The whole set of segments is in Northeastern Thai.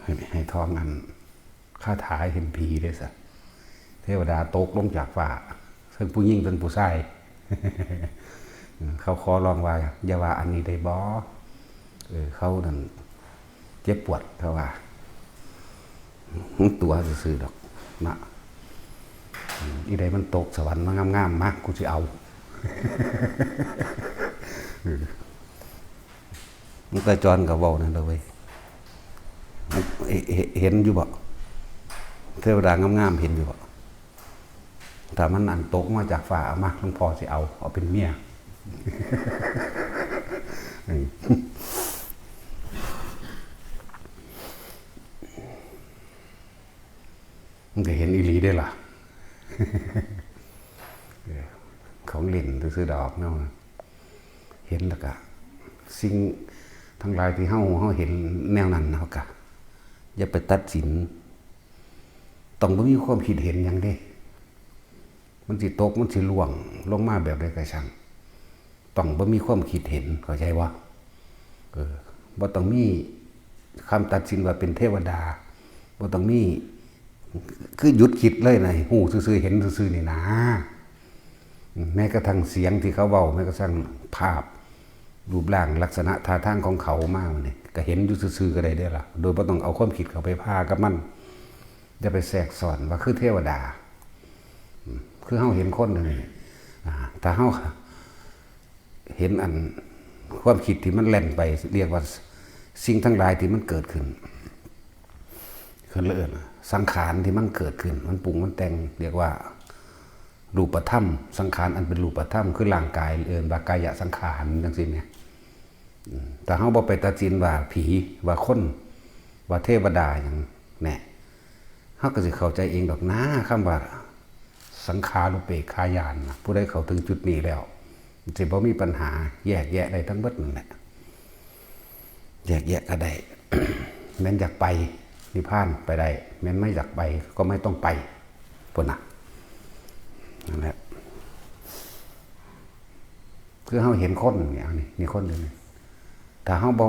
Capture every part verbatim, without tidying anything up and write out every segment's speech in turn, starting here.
ให้ให้ท่องอันคาถาเห็นผีเด้อซะ เทวดาตกลงจากฟ้า ทั้งผู้หญิงทั้งผู้ชาย เขาขอร้องว่า อย่าว่าอันนี้ได้บ่ เออ เขานั่นเจ็บปวด เขาว่า ตัวซื่อๆดอกนะ อีใดมันตกสวรรค์มางามๆ มา กูสิเอา มันตาจรก็เว้านั่นเด้อเว้ย เห็น เห็นอยู่บ่ เทวดางามๆ เห็นอยู่บ่ ถ้ามันอันตกมาจากฟ้า เอามา หลวงพ่อสิเอา เอาเป็นเมีย มันก็เห็นอีหลีเด้ล่ะ เออ ของเล่นซื่อๆดอกเนาะ เห็นแล้วก็ สิ่งทั้งหลายที่เฮา เฮาเห็นแนวนั้น เฮาก็อย่าไปตัดสิน ต้องบ่มีความคิดเห็นหยังเด้ มันสิตก มันสิร่วงลงมาแบบใดก็ช่าง ต้องบ่มีความคิดเห็น เข้าใจบ่ เออ บ่ต้องมีคำตัดสินว่าเป็นเทวดา บ่ต้องมี คือหยุดคิดเลยนะ ฮู้ซื่อๆ เห็นซื่อๆ นี่นะ แม้กระทั่งเสียงที่เขาเว้า แม้กระทั่งภาพ รูปร่างลักษณะท่าทางของเขามานี่ ก็เห็นอยู่ซื่อๆ ก็ได้เด้อล่ะ โดยบ่ต้องเอาความคิดเข้าไปพากับมัน อย่าไปแทรกซ้อนว่าคือเทวดา อืม คือเฮาเห็นคนนี่ อ่า ถ้าเฮา เห็นอันความคิดที่มันแล่นไป เรียกว่าสิ่งทั้งหลายที่มันเกิดขึ้น คือเรื่องสังขารที่มันเกิดขึ้น มันปรุงมันแต่ง เรียกว่ารูปธรรม สังขารอันเป็นรูปธรรม คือร่างกาย เอิ้นว่ากายสังขารจังซี่แหม อืม ถ้าเฮาบ่ไปตัดสินว่าผี ว่าคน ว่าเทวดาหยังแหน่ เฮาก็สิเข้าใจเองดอกนะ คำว่าสังขารุปเปกขาญาณนะ ผู้ใดเข้าถึงจุดนี้แล้ว สิบ่มีปัญหา แยกแยะได้ทั้งเบิดนั่นแหละ แยกแยะก็ได้ แม่นอยากไปนิพพานไปได้ แม่นไม่อยากไปก็ไม่ต้องไป พุ้นน่ะ นั่นแหละ คือเฮาเห็นคนเนี่ย นี่ นี่คนหนึ่ง ถ้าเฮาบ่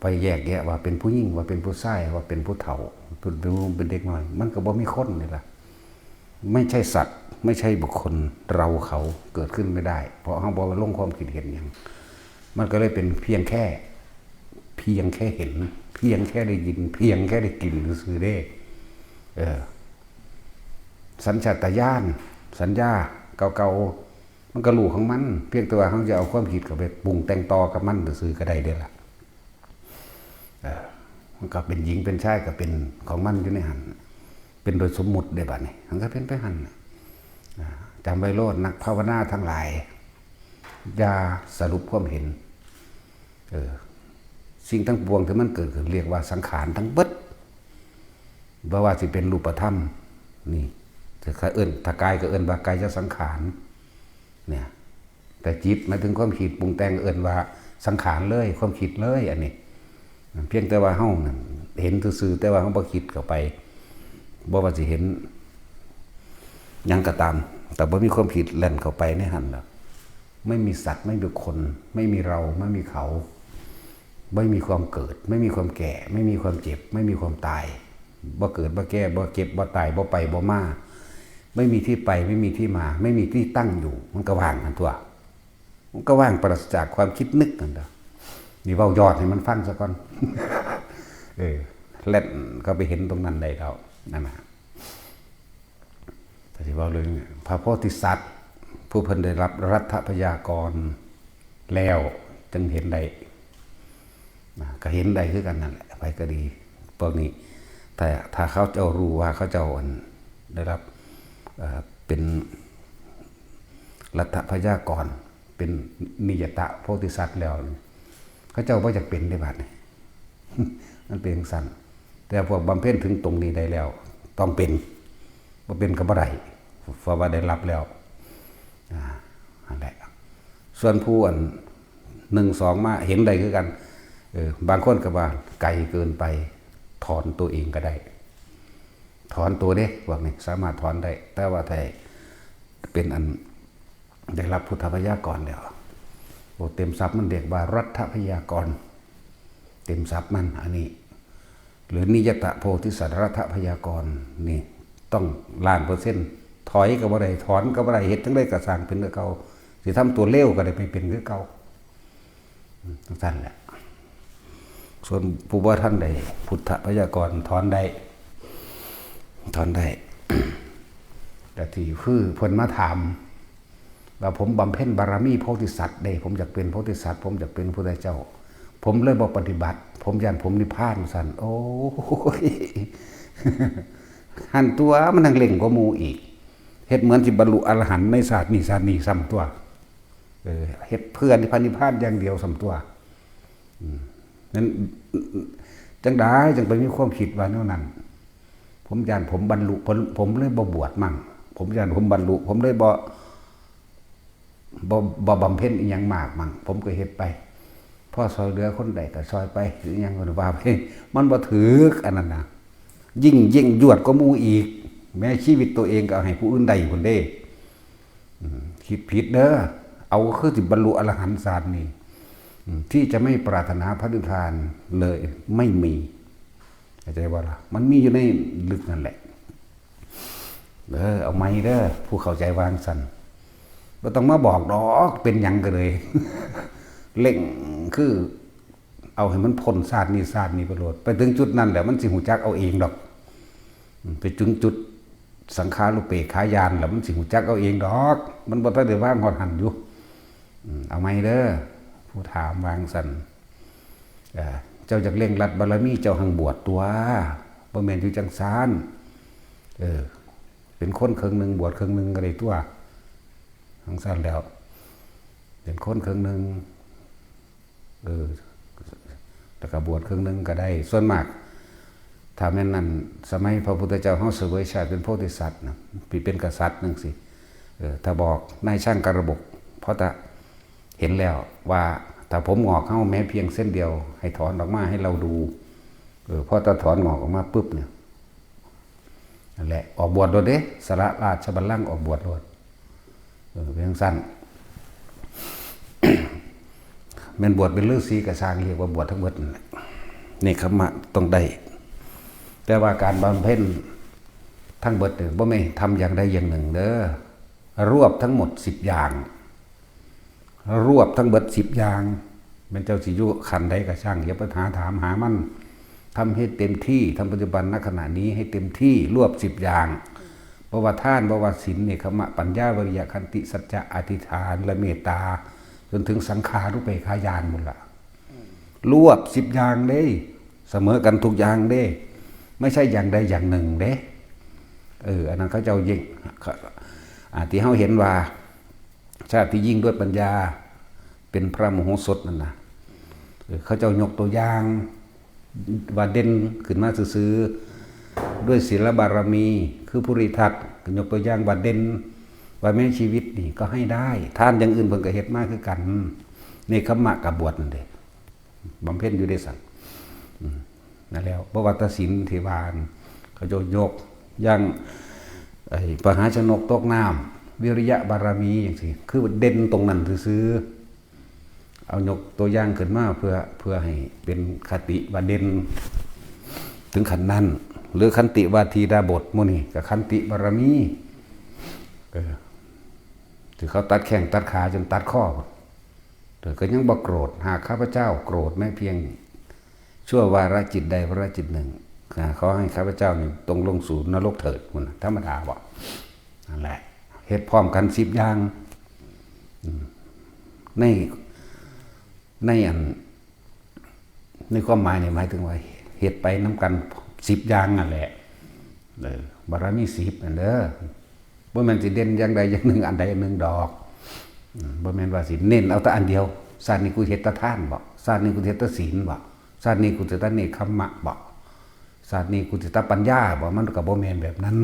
ไปแยกแยะว่าเป็นผู้หญิง ว่าเป็นผู้ชาย ว่าเป็นผู้เฒ่า เป็นหนุ่ม เป็นเด็กน้อย มันก็บ่มีคนนี่ล่ะ ไม่ใช่สัตว์ ไม่ใช่บุคคล เราเขาเกิดขึ้นไม่ได้ เพราะเฮาบ่ลงความคิดเห็นหยัง มันก็เลยเป็นเพียงแค่ เพียงแค่เห็น เพียงแค่ได้ยิน เพียงแค่ได้กลิ่นซื่อๆเด้ เออ สัญชาตญาณ สัญญาเก่าๆ มันก็รู้ของมัน เพียงแต่ว่าเฮาจะเอาความคิดเข้าไปปรุงแต่งต่อกับมันซื่อๆก็ได้เด้ล่ะ เออ มันก็เป็นหญิงเป็นชายก็เป็นของมันอยู่ในหั่น เป็นโดยสมมุติเด้บัดนี้ มันก็เป็นไปหั่นน่ะ อ่า จำไว้โลด นักภาวนาทั้งหลาย อย่าสรุปความเห็น เออ สิ่งทั้งปวงที่มันเกิดขึ้นเรียกว่าสังขารทั้งเบิด บ่ว่าสิเป็นรูปธรรม นี่ ถ้าเอิ้น ถ้ากายก็เอิ้นว่ากายสังขาร เนี่ย แต่จิตหมายถึงความคิดปรุงแต่ง เอิ้นว่าสังขารเลย ความคิดเลย อันนี้ เพียงแต่ว่าเฮานั่นเห็นซื่อๆ แต่ว่าเฮาบ่คิดเข้าไป บ่ว่าสิเห็นหยังก็ตาม แต่บ่มีความคิดแล่นเข้าไปในหั่นแล้ว ไม่มีสัตว์ ไม่มีคน ไม่มีเรา ไม่มีเขา ไม่มีความเกิด ไม่มีความแก่ ไม่มีความเจ็บ ไม่มีความตาย บ่เกิด บ่แก่ บ่เจ็บ บ่ตาย บ่ไป บ่มา ไม่มีที่ไป ไม่มีที่มา ไม่มีที่ตั้งอยู่ มันก็ว่างหั่นตั๊ว มันก็ว่างปราศจากความคิดนึกหั่นตั๊ว นี่เว้ายอดให้มันฟังซะก่อน เออ แล่นเข้าไปเห็นตรงนั้นได้แล้ว นั่นน่ะ แต่ที่เว้าเรื่องพระโพธิสัตว์ ผู้เพิ่นได้รับรัฐพยากรแล้วจึงเห็นได้ นะ ก็เห็นได้คือกันนั่นแหละ ไผก็ดี พวกนี้ ถ้า ถ้าเขาเจ้ารู้ว่าเขาเจ้าอันได้รับ เอ่อ เป็นรัฐพยากร เป็นนิยตะโพธิสัตว์แล้ว เขาเจ้าบ่อยากเป็นเด้บัดนี้ มันเป็นจั่งซั้น แต่พวกบำเพ็ญถึงตรงนี้ได้แล้ว ต้องเป็น บ่เป็นก็บ่ได้ เพราะว่าได้รับแล้ว อ่า นั่นแหละ ส่วนผู้อันหนึ่งสองมาเห็นได้คือกัน เออ บางคนก็ว่าไกลเกินไป ถอนตัวเองก็ได้ ถอนตัวเด้ พวกนี้สามารถถอนได้ แต่ว่าถ้าเป็นอันได้รับพุทธพยากรแล้ว โอ้ เต็มศัพท์มันเรียกว่ารัฐพยากร เต็มศัพท์มัน อันนี้ หรือนิยตะโพธิสัตว์รัตถพยากรณ์นี่ ต้องล้านเปอร์เซ็นต์ ถอยก็บ่ได้ ถอนก็บ่ได้ เฮ็ดจั่งใดก็สร้างเป็นคือเก่า สิทำตัวเลวก็ได้ไปเป็นคือเก่า อืม จั่งซั่นแหละ ส่วนผู้บ่ทันได้พุทธพยากรณ์ ถอนได้ ถอนได้ แต่ที่คือเพิ่นมาถาม ว่าผมบำเพ็ญบารมีโพธิสัตว์เด้ ผมอยากเป็นโพธิสัตว์ ผมอยากเป็นพุทธเจ้า ผมเลยบ่ปฏิบัติ ผมย้านผมนิพพานซั่น โอ้ย หั่นตัว มันยังเร่งกว่าหมู่อีก เฮ็ดเหมือนสิบรรลุอรหันต์ในชาตินี้ชาตินี้ซ้ำตัว เออ เฮ็ดเพื่อนิพพานนิพพานอย่างเดียวซ้ำตัว อืม นั้น จั่งใดจั่งไปมีความคิดว่าแนวนั้น ผมย้านผมบรรลุ ผม ผมเลยบ่บวชมั่ง ผมย้านผมบรรลุ ผมเลยบ่ บ่ บ่บำเพ็ญอิหยังมากมั่ง ผมก็เฮ็ดไป พอซอยเหลือคนใดก็ซอยไป หรืออิหยังก็ว่าไป มันบ่ถืกอันนั้นนะ ยิ่ง ยิ่งยวดกว่าหมู่อีก แม้ชีวิตตัวเองก็เอาให้ผู้อื่นได้พุ้นเด้ อืม คิดผิดเด้อ เอาคือสิบรรลุอรหันต์ชาตินี้ อืม ที่จะไม่ปรารถนาพระนิพพานเลย ไม่มี เข้าใจบ่ล่ะ มันมีอยู่ในลึกนั่นแหละ เออ เอาใหม่เด้อ ผู้เข้าใจวางซั่น บ่ต้องมาบอกดอก เป็นหยังก็เลย เร่งคือ เอาให้มันพ้นชาตินี้ชาตินี้ไปโลด ไปถึงจุดนั้นแล้วมันสิฮู้จักเอาเองดอก อืม ไปถึงจุดสังขารุปเปกขาญาณแล้วมันสิฮู้จักเอาเองดอก มันบ่ทันได้วางฮอดหั่นอยู่ อืม เอาใหม่เด้อ ผู้ถามวางซั่น เอ่อ เจ้าอยากเร่งรัดบารมี เจ้าหั่งบวชตัว บ่แม่นอยู่จั่งซั้น เออ เป็นคนครึ่งหนึ่ง บวชครึ่งหนึ่งก็ได้ตัว จั่งซั้นแล้ว เป็นคนครึ่งหนึ่ง เออ แล้วก็บวชครึ่งหนึ่งก็ได้ ส่วนมาก ถ้าแม่นนั่น สมัยพระพุทธเจ้าเฮาเสวยชาติเป็นโพธิสัตว์นะ เป็นกษัตริย์จั่งซี้ เออ ถ้าบอกนายช่างกระบก เพราะถ้าเห็นแล้วว่าถ้าผมหงอกเฮาแม้เพียงเส้นเดียว ให้ถอนออกมาให้เราดู เออ พอถ้าถอนหงอกออกมาปุ๊บเนี่ย นั่นแหละ ออกบวชโลดเด้ สละราชบัลลังก์ออกบวชโลด เออ เป็นจั่งซั้น แม่นบวชเป็นฤาษีก็ซ่าง เรียกว่าบวชทั้งเบิดนั่นแหละ เนกขัมมะต้องได้ แต่ว่าการบำเพ็ญทั้งเบิดเนี่ย บ่แม่นทำอย่างใดอย่างหนึ่งเด้อ รวบทั้งหมดสิบอย่าง รวบทั้งเบิดสิบอย่าง แม่นเจ้าสิอยู่ขั้นใดก็ซ่าง อย่าไปหาถามหามัน ทำให้เต็มที่ ทำปัจจุบันณขณะนี้ให้เต็มที่ รวบสิบอย่าง บ่ว่าทาน บ่ว่าศีล เนกขัมมะ ปัญญา วิริยะ ขันติ สัจจะ อธิษฐาน และเมตตา จนถึงสังขารุปเปกขาญาณพุ้นล่ะ รวบสิบอย่างเด้ เสมอกันทุกอย่างเด้ ไม่ใช่อย่างใดอย่างหนึ่งเด้ เออ อันนั้นเขาเจ้ายิ่ง อ่า ที่เฮาเห็นว่า ชาติที่ยิ่งด้วยปัญญา เป็นพระมโหสถนั่นนะ เออ เขาเจ้ายกตัวอย่างว่าเด่นขึ้นมาซื่อๆ ด้วยศีลบารมี คือภูริทัต ก็ยกตัวอย่างว่าเด่น ว่าแม้ชีวิตนี่ก็ให้ได้ ทานอย่างอื่นเพิ่นก็เฮ็ดมาคือกัน เนกขัมมะก็บวชนั่นเด้ บำเพ็ญอยู่ได้ซั่น อืม นั่นแล้ว บ่ว่าแต่ศีลที่ว่า เขาเจ้ายก อย่าง ไอ้ปหาชนกตกน้ำ วิริยะบารมีจั่งซี้ คือเด่นตรงนั้นซื่อๆ เอายกตัวอย่างขึ้นมาเพื่อ เพื่อให้เป็นคติว่าเด่น ถึงขั้นนั้น หรือขันติวาทีดาบสหมู่นี้ก็ขันติบารมี เออ ที่เขาตัดแข้งตัดขาจนตัดคอ แต่ก็ยังบ่โกรธ หากข้าพเจ้าโกรธแม้เพียงชั่ววาระจิตใดวาระจิตหนึ่ง อ่า ขอให้ข้าพเจ้านี่ต้องลงสู่นรกเถิด พุ้นน่ะ ธรรมดาบ่ นั่นแหละ เฮ็ดพร้อมกันสิบอย่าง อืม ใน ในอัน ในความหมายนี่หมายถึงว่าเฮ็ดไปนำกันสิบอย่างนั่นแหละ เออ บารมีสิบนั่นเด้อ บ่แม่นสิเด่นอย่างใดอย่างหนึ่ง อันใดอันหนึ่งดอก อืม บ่แม่นว่าสิเน้นเอาแต่อันเดียว ชาตินี้กูเฮ็ดแต่ทานบ่ ชาตินี้กูเฮ็ดแต่ศีลบ่ ชาตินี้กูเฮ็ดแต่เนกขัมมะบ่ ชาตินี้กูเฮ็ดแต่ปัญญาบ่ มันก็บ่แม่นแบบนั้น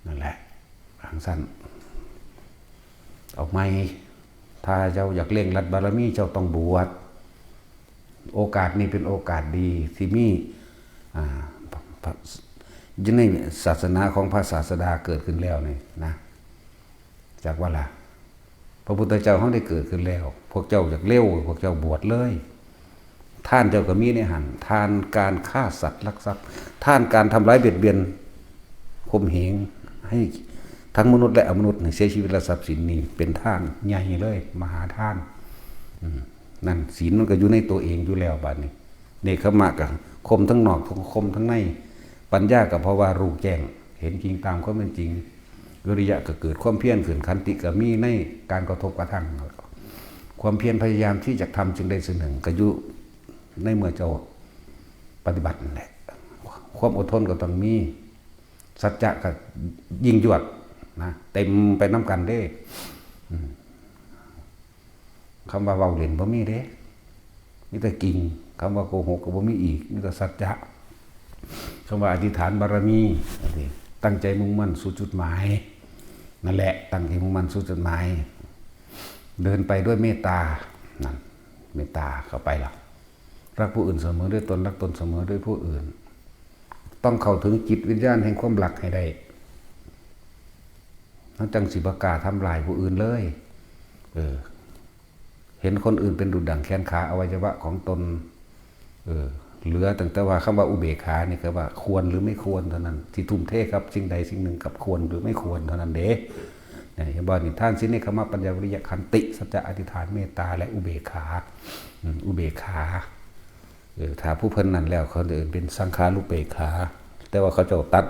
นั่นแหละ จั่งซั้น เอาใหม่ ถ้าเจ้าอยากเร่งรัดบารมี เจ้าต้องบวช โอกาสนี้เป็นโอกาสดีที่มี อ่า พระ พระ อยู่ในศาสนาของพระศาสดาเกิดขึ้นแล้วนี่นะ จักว่าล่ะ พระพุทธเจ้าเฮาได้เกิดขึ้นแล้ว พวกเจ้าอยากเร็ว พวกเจ้าบวชเลย ท านเจ้าก็มีในหั่น ทานการฆ่าสัตว์ลักทรัพย์ ทานการทำร้ายเบียดเบียนข่มเหง ให้ทั้งมนุษย์และอมนุษย์ให้เสียชีวิตและทรัพย์สินนี่เป็นทานใหญ่เลย มหาทาน อืม นั่นศีลมันก็อยู่ในตัวเองอยู่แล้ว บาดนี้ เนกขมะก็ข่มทั้งนอกข่มทั้งใน ปัญญาก็เพราะว่ารู้แจ้ง เห็นจริงตามความเป็นจริง วิริยะก็เกิดความเพียรขึ้น ขันติก็มีในการกระทบกระทั่ง ความเพียรพยายามที่จะทำสิ่งใดสิ่งหนึ่งก็อยู่ในเมื่อเจ้าปฏิบัตินั่นแหละ ความอดทนก็ต้องมี สัจจะก็ยิ่งยวดนะ เต็มไปนำกันเด้ อืม คำว่าเว้าเล่นบ่มีเด้ มีแต่จริง คำว่าโกหกก็บ่มีอีก มีแต่สัจจะ คำว่าอธิษฐานบารมี ตั้งใจมุ่งมั่นสู่จุดหมาย นั่นแหละ ตั้งใจมุ่งมั่นสู่จุดหมาย เดินไปด้วยเมตตา นั่น เมตตาเข้าไปละ รักผู้อื่นเสมอด้วยตน รักตนเสมอด้วยผู้อื่น ต้องเข้าถึงจิตวิญญาณแห่งความรักให้ได้ เฮาจั่งสิบ่กล้าทำร้ายผู้อื่นเลย เออ เห็นคนอื่นเป็นดุจดั่งแขนขาอวัยวะของตน เออ เหลือตั้งแต่ว่าคำว่าอุเบกขานี่ก็ว่าควรหรือไม่ควรเท่านั้น ที่ทุ่มเทกับสิ่งใดสิ่งหนึ่งกับควรหรือไม่ควรเท่านั้นเด้ เนี่ย เห็นบ่นี่ ทาน ศีล เนกขมะ ปัญญา วิริยะ ขันติ สัจจะ อธิษฐาน เมตตา และอุเบกขา อืม อุเบกขา เออ ถ้าผู้เพิ่นนั่นแล้ว เขาจะเอิ้นเป็นสังขารุเปกขา แต่ว่าเขาเจ้าตัด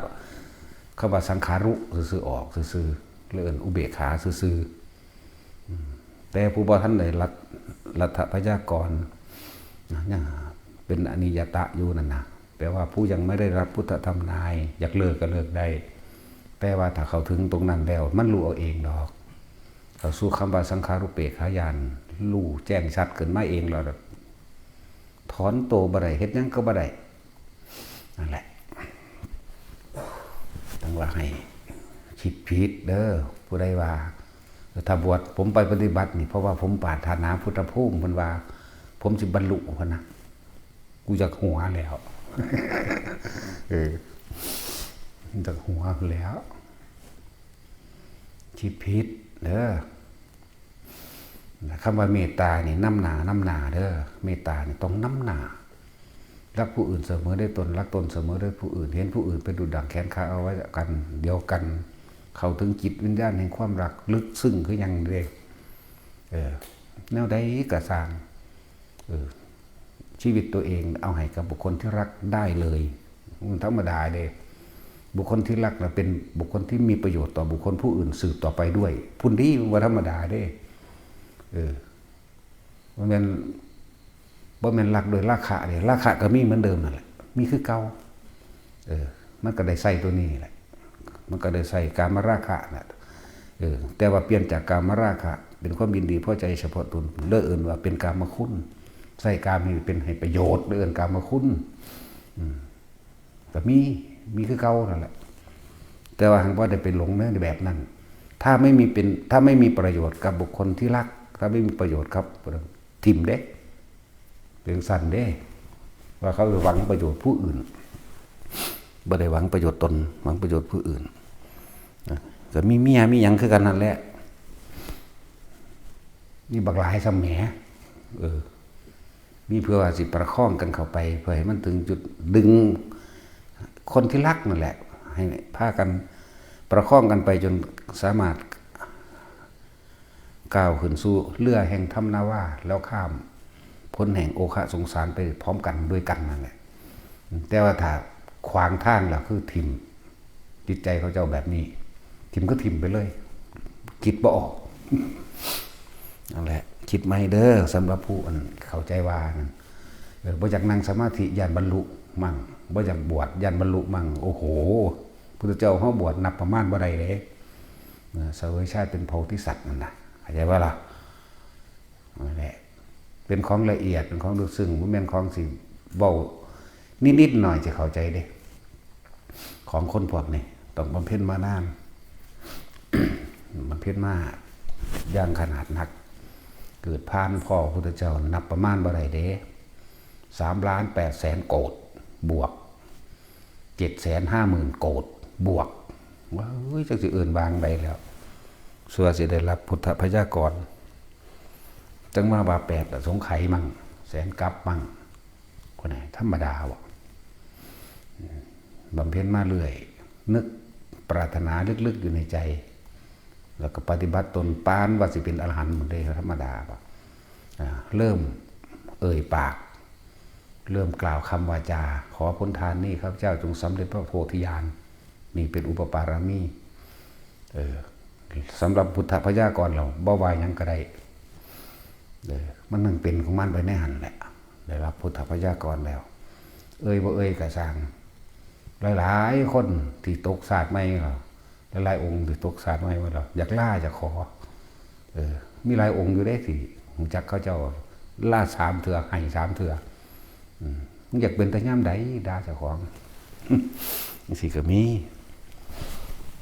คำว่าสังขารุซื่อๆออกซื่อๆ เลยเอิ้นอุเบกขาซื่อๆ อืม แต่ผู้บ่ทันได้รัต รัตถพยากรนะ ยังเป็นอนิยตะอยู่นั่นนะ แปลว่าผู้ยังไม่ได้รับพุทธธรรมนาย อยากเลิกก็เลิกได้ แต่ว่าถ้าเข้าถึงตรงนั้นแล้ว มันรู้เอาเองดอก เข้าสู่คำว่าสังขารุเปกขาญาณ รู้แจ้งชัดขึ้นมาเองแล้ว ถอนตัวบ่ได้ เฮ็ดหยังก็บ่ได้ นั่นแหละ ต้องว่าให้คิดผิดเด้อ ผู้ใดว่า ถ้าบวชผมไปปฏิบัตินี่ เพราะว่าผมปรารถนาพุทธภูมิ เพิ่นว่า ผมสิบรรลุ เพิ่นนะ กูอยากหัวแล้ว เออ อยากหัวแล้ว คิดผิดเด้อ คำว่าเมตตานี่นำหน้านำหน้าเด้อ เมตตานี่ต้องนำหน้า รักผู้อื่นเสมอด้วยตน รักตนเสมอด้วยผู้อื่น เห็นผู้อื่นเป็นดุจดั่งแขนขาเอาไว้กัน เดียวกัน เข้าถึงจิตวิญญาณแห่งความรักลึกซึ้งคือหยังเด้ เออ แนวใดก็ซ่าง เออ ชีวิตตัวเองเอาให้กับบุคคลที่รักได้เลย มันธรรมดาเด้ บุคคลที่รักน่ะเป็นบุคคลที่มีประโยชน์ต่อบุคคลผู้อื่นสืบต่อไปด้วย พุ้นดี มันบ่ธรรมดาเด้ เออ บ่แม่น บ่แม่นรักโดยราคะเด้ ราคะก็มีเหมือนเดิมนั่นแหละ มีคือเก่า เออ มันก็ได้ใส่ตัวนี้แหละ มันก็ได้ใส่กามราคะน่ะ เออ แต่ว่าเปลี่ยนจากกามราคะ เป็นความยินดีพอใจเฉพาะตน เลยเอิ้นว่าเป็นกามคุณ ใส่กามนี่เป็นให้ประโยชน์ เลยเอิ้นกามคุณ อืม ก็มี มีคือเก่านั่นแหละ แต่ว่าหากบ่ได้ไปหลงในแบบนั้น ถ้าไม่มีเป็น ถ้าไม่มีประโยชน์กับบุคคลที่รัก ถ้าไม่มีประโยชน์กับ ถิ่มเด้ เป็นซั่นเด้ ว่าเขาหวังประโยชน์ผู้อื่น บ่ได้หวังประโยชน์ตน หวังประโยชน์ผู้อื่น นะ ก็มีเมียมีหยังคือกันนั่นแหละ มีบักหลายซ่ำแหม เออ มีเพื่อว่าสิประคองกันเข้าไป เพื่อให้มันถึงจุดดึงคนที่รักนั่นแหละ ให้พากันประคองกันไปจนสามารถก้าวขึ้นสู่เรือแห่งธรรมนาวา แล้วข้ามพ้นแห่งโอฆะสงสารไปพร้อมกันด้วยกันนั่นแหละ แต่ว่าถ้าขวางทางล่ะคือถิ่ม จิตใจเขาเจ้าแบบนี้ ถิ่มก็ถิ่มไปเลย คิดบ่ออก นั่นแหละ คิดใหม่เด้อ สำหรับผู้อันเข้าใจว่านั่น เออ บ่อยากนั่งสมาธิย้านบรรลุมั่ง บ่อยากบวชย้านบรรลุมั่ง โอ้โห พุทธเจ้าเฮาบวชนับประมาณบ่ได้เด้ เออ เสวยชาติเป็นโพธิสัตว์นั่นน่ะ เข้าใจบ่ล่ะ นั่นแหละ เป็นของละเอียด เป็นของลึกซึ้ง บ่แม่นของสิเว้านิดๆหน่อยๆจะเข้าใจเด้ ของคนพวกนี้ต้องบำเพ็ญมานาน บำเพ็ญมาอย่างขนาดนัก เกิดผ่านพ้อพระพุทธเจ้านับประมาณบ่ได้เด้ สามล้านแปดแสนโกฏ บวก เจ็ดแสนห้าหมื่นโกฏ บวก ว่า เฮ้ย จักสิเอิ้นว่าจั่งใดแล้ว เพื่อสิได้รับพุทธพยากร จั่งมาว่าแปดอสงไขยมั่ง แสนกัปป์มั่ง ธรรมดาบ่ บำเพ็ญมาเรื่อย นึกปรารถนาลึกๆอยู่ในใจ แล้วก็ปฏิบัติตนปานว่าสิเป็นอรหันต์หมดเลย ธรรมดาบ่ อ่า เริ่มเอ่ยปาก เริ่มกล่าวคำวาจา ขอผลทานนี้ข้าพเจ้าจงสำเร็จพระโพธิญาณ นี่เป็นอุปปารมี เออ สำหรับพุทธพยากรณ์เราบ่ว่าหยังก็ได้ เออ มันนั่งเป็นของมันไปในหั่นแหละ ได้รับพุทธพยากรณ์แล้ว เอ่ยบ่เอ่ยก็ซ่าง หลายๆคนที่ตกชาติใหม่แล้ว หลายๆองค์ที่ตกชาติใหม่มาแล้ว อยากลาอยากขอ เออ มีหลายองค์อยู่เด้ที่รู้จักเขาเจ้า ลาสามเทื่อ ให้สามเทื่อ อืม มึงอยากเป็นแต่ยามใด ด่าเจ้าของ จั่งซี้ก็มี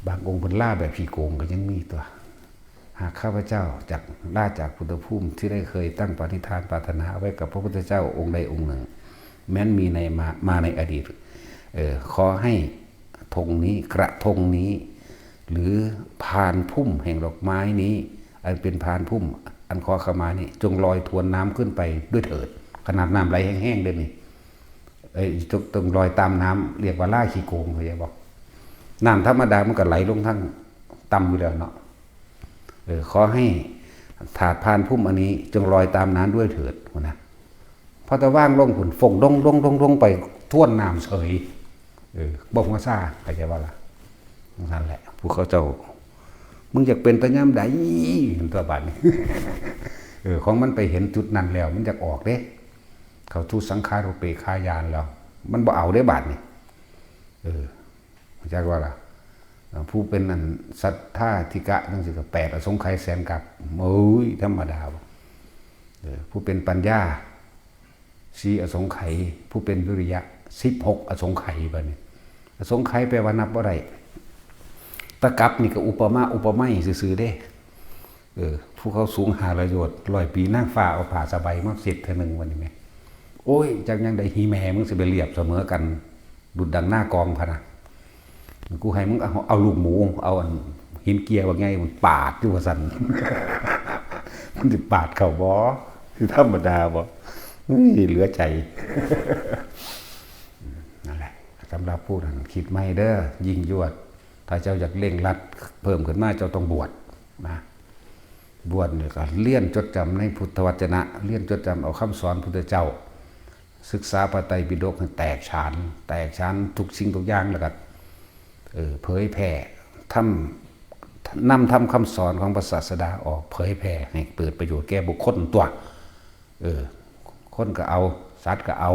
บางองค์เพิ่นลาแบบขี้โกงก็ยังมีตัว หากข้าพเจ้าจักลาจากพุทธภูมิที่ได้เคยตั้งปณิธานปรารถนาไว้กับพระพุทธเจ้าองค์ใดองค์หนึ่ง แม้นมีในมา มาในอดีต เอ่อ ขอให้ธงนี้ กระทงนี้ หรือพานพุ่มแห่งดอกไม้นี้ อันเป็นพานพุ่ม อันขอขมานี้ จงลอยทวนน้ำขึ้นไปด้วยเถิด ขนาดน้ำไหลแห้งๆเด้อนี่ เอ้ย จง จงลอยตามน้ำ เรียกว่าลาขี้โกง เข้าใจบ่ น้ำธรรมดามันก็ไหลลงทางต่ำอยู่แล้วเนาะ เออ ขอให้ถาดพานพุ่มอันนี้ จงลอยตามน้ำด้วยเถิด หั้นนะ พอแต่วางลงพุ้น ฟงดงดงดงดงไปทวนน้ำเฉย เออ บ่หัวซ่า เข้าใจบ่ล่ะ นั่นแหละ ผู้เขาเจ้า มึงอยากเป็นแต่ยามใด เห็นตัวบาดนี้ เออ ของมันไปเห็นจุดนั้นแล้ว มันอยากออกเด้ เข้าสู่สังขารูปเปกขาญาณแล้ว มันบ่เอาเด้บาดนี้ เออ จักว่าล่ะ อ่า ผู้เป็นอันสัทธาธิกะจั่งซี้ก็แปดอสงไขยแสนกัป โอ้ย ธรรมดาบ่ เออ ผู้เป็นปัญญา สี่อสงไขย ผู้เป็นวิริยะ สิบหกอสงไขย บัดนี้ อสงไขยแปลว่านับบ่ได้ ตะกัปนี่ก็อุปมาอุปไมยซื่อๆเด้ เออ ผู้เขาสูงห้าร้อยโยชน์ ร้อยปีนางฟ้าเอาผ้าสบายมาเช็ดเทื่อหนึ่ง บัดนี้แหม โอ้ย จักยังได๋ หีแม่มึงสิไปเรียบเสมอกัน ดุจดังหน้ากองพะนะ กูให้มึงเอา เอาลูกหมู เอาอันหินเกียบักใหญ่มันปาดอยู่ว่าซั่น มันสิปาดเข้าบ่ สิธรรมดาบ่ เฮ้ย เหลือใจ นั่นแหละ สำหรับผู้นั้นคิดใหม่เด้อ ยิ่งยวด ถ้าเจ้าอยากเร่งรัดเพิ่มขึ้นมา เจ้าต้องบวชนะ บวชนี่ก็เรียนจดจำในพุทธวจนะ เรียนจดจำเอาคำสอนพุทธเจ้า ศึกษาพระไตรปิฎกให้แตกฉาน แตกฉานทุกสิ่งทุกอย่าง แล้วก็ เออ เผยแผ่ ธรรม นำธรรมคำสอนของพระศาสดาออกเผยแผ่ให้เกิดประโยชน์แก่บุคคลตั๊ว เออ คนก็เอา สัตว์ก็เอา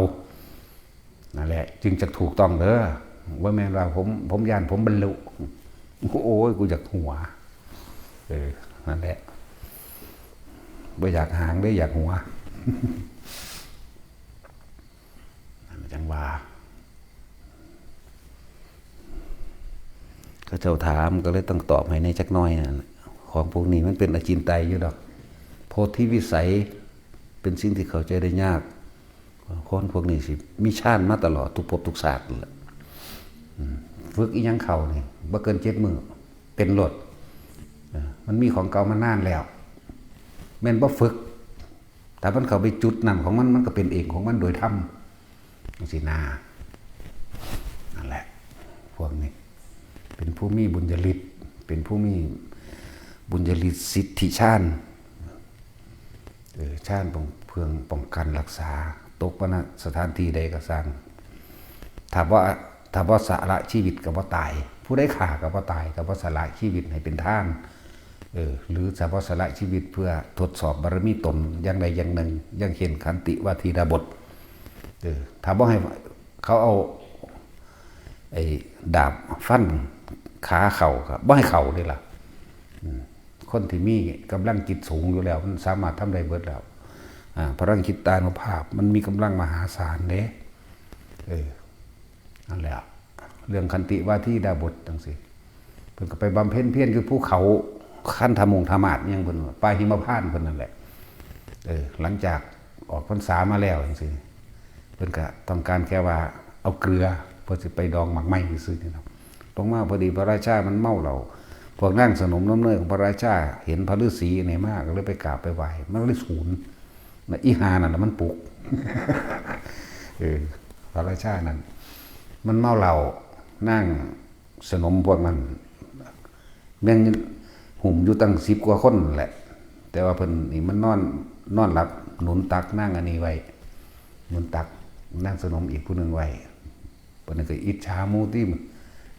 นั่นแหละ จึงจะถูกต้องเด้อ บ่แม่นว่าผม ผมย้านผมบรรลุ โอ้ย กูอยากหัว เออ นั่นแหละ บ่อยากหางเด้ อยากหัว นั่นจั่งว่า เขาเจ้าถามก็เลยต้องตอบให้แหน่จักหน่อยนั่นแหละ ของพวกนี้มันเป็นอจินไตยอยู่ดอก โพธิวิสัยเป็นสิ่งที่เข้าใจได้ยาก คนพวกนี้สิมีฌานมาตลอดทุกภพทุกชาตินั่นแหละ อืม ฝึกอีหยังเข้านี่ บ่เกินเจ็ดมื้อ เป็นโลด เออ มันมีของเก่ามานานแล้ว แม่นบ่ฝึก ถ้ามันเข้าไปจุดนั้นของมัน มันก็เป็นเองของมันโดยธรรม จั่งซี้นา นั่นแหละ พวกนี้ เป็นผู้มีบุญญาฤทธิ์ เป็นผู้มีบุญญาฤทธิ์สิทธิฌาน เออ ฌานป้อง เพื่อป้องกันรักษา ตกปะนะสถานที่ใดก็ซ่าง ถ้าบ่ ถ้าบ่สละชีวิตก็บ่ตาย ผู้ใดฆ่าก็บ่ตาย ถ้าบ่สละชีวิตให้เป็นทาน เออ หรือถ้าบ่สละชีวิตเพื่อทดสอบบารมีตนอย่างใดอย่างหนึ่ง อย่างเช่นขันติวาทีดาบท เออ ถ้าบ่ให้เขาเอา ไอ้ดาบฟันขาเข้าก็บ่ให้เข้าเด้ล่ะ อืม คนที่มีกำลังจิตสูงอยู่แล้ว มันสามารถทำได้เบิดแล้ว อ่า พลังจิตตานุภาพ มันมีกำลังมหาศาลเด้ เออ นั่นแหละ เรื่องขันติวาทีดาบทจั่งซี้ เพิ่นก็ไปบำเพ็ญเพียรอยู่ภูเขาคันธมงธมาศอิหยังเพิ่นว่า ป่าหิมพานต์เพิ่นนั่นแหละ เออ หลังจากออกพรรษามาแล้วจั่งซี้ เพิ่นก็ต้องการแค่ว่าเอาเกลือ เพิ่นสิไปดองหมากไม้ซื่อๆนี่เนาะ ลงมาพอดีพระราชามันเมาเหล้า พวกนางสนมน้ำเนยของพระราชาเห็นพระฤาษีนี่มา ก็เลยไปกราบไปไหว้ มันเลยสูน นะ อีห่านั่นน่ะมันปลุก เออ พระราชานั่น มันเมาเหล้า นางสนมพวกนั้น แม่งหุ่มอยู่ตั้งสิบกว่าคนแหละ แต่ว่าเพิ่นนี่มันนอน นอนหลับ หนุนตักนางอันนี้ไว้ หนุนตักนางสนมอีกผู้หนึ่งไว้ เพิ่นก็อิจฉาหมู่ติ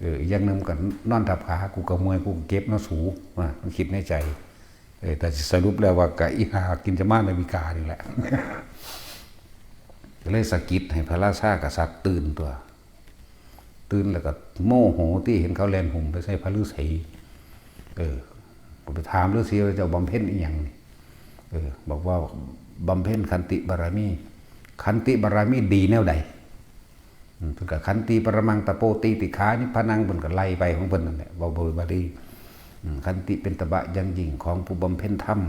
เออ อีกอย่างหนึ่งก็นอนทับขา กูก็เมื่อย กูก็เก็บเนาะสู ว่า มันคิดในใจ เออ แต่สรุปแล้วว่าก็อีห่ากินจะมานาวิกานี่แหละ ก็เลยสะกิดให้พระราชากษัตริย์ตื่นตัว ตื่นแล้วก็โมโหติ เห็นเขาแล่นหุ่มไปใส่พระฤาษี เออ ก็ไปถามฤาษีว่า "เจ้าบำเพ็ญอีหยังนี่?" เออ บอกว่า "บำเพ็ญขันติบารมี" "ขันติบารมีดีแนวใด?" อืม เพิ่นก็ "ขันติปรมังตะโปตีติขานิพพานัง" เพิ่นก็ไล่ไปของเพิ่นนั่นแหละ เว้าบาลี อืม "ขันติเป็นตบะอย่างยิ่งของผู้บำเพ็ญธรรม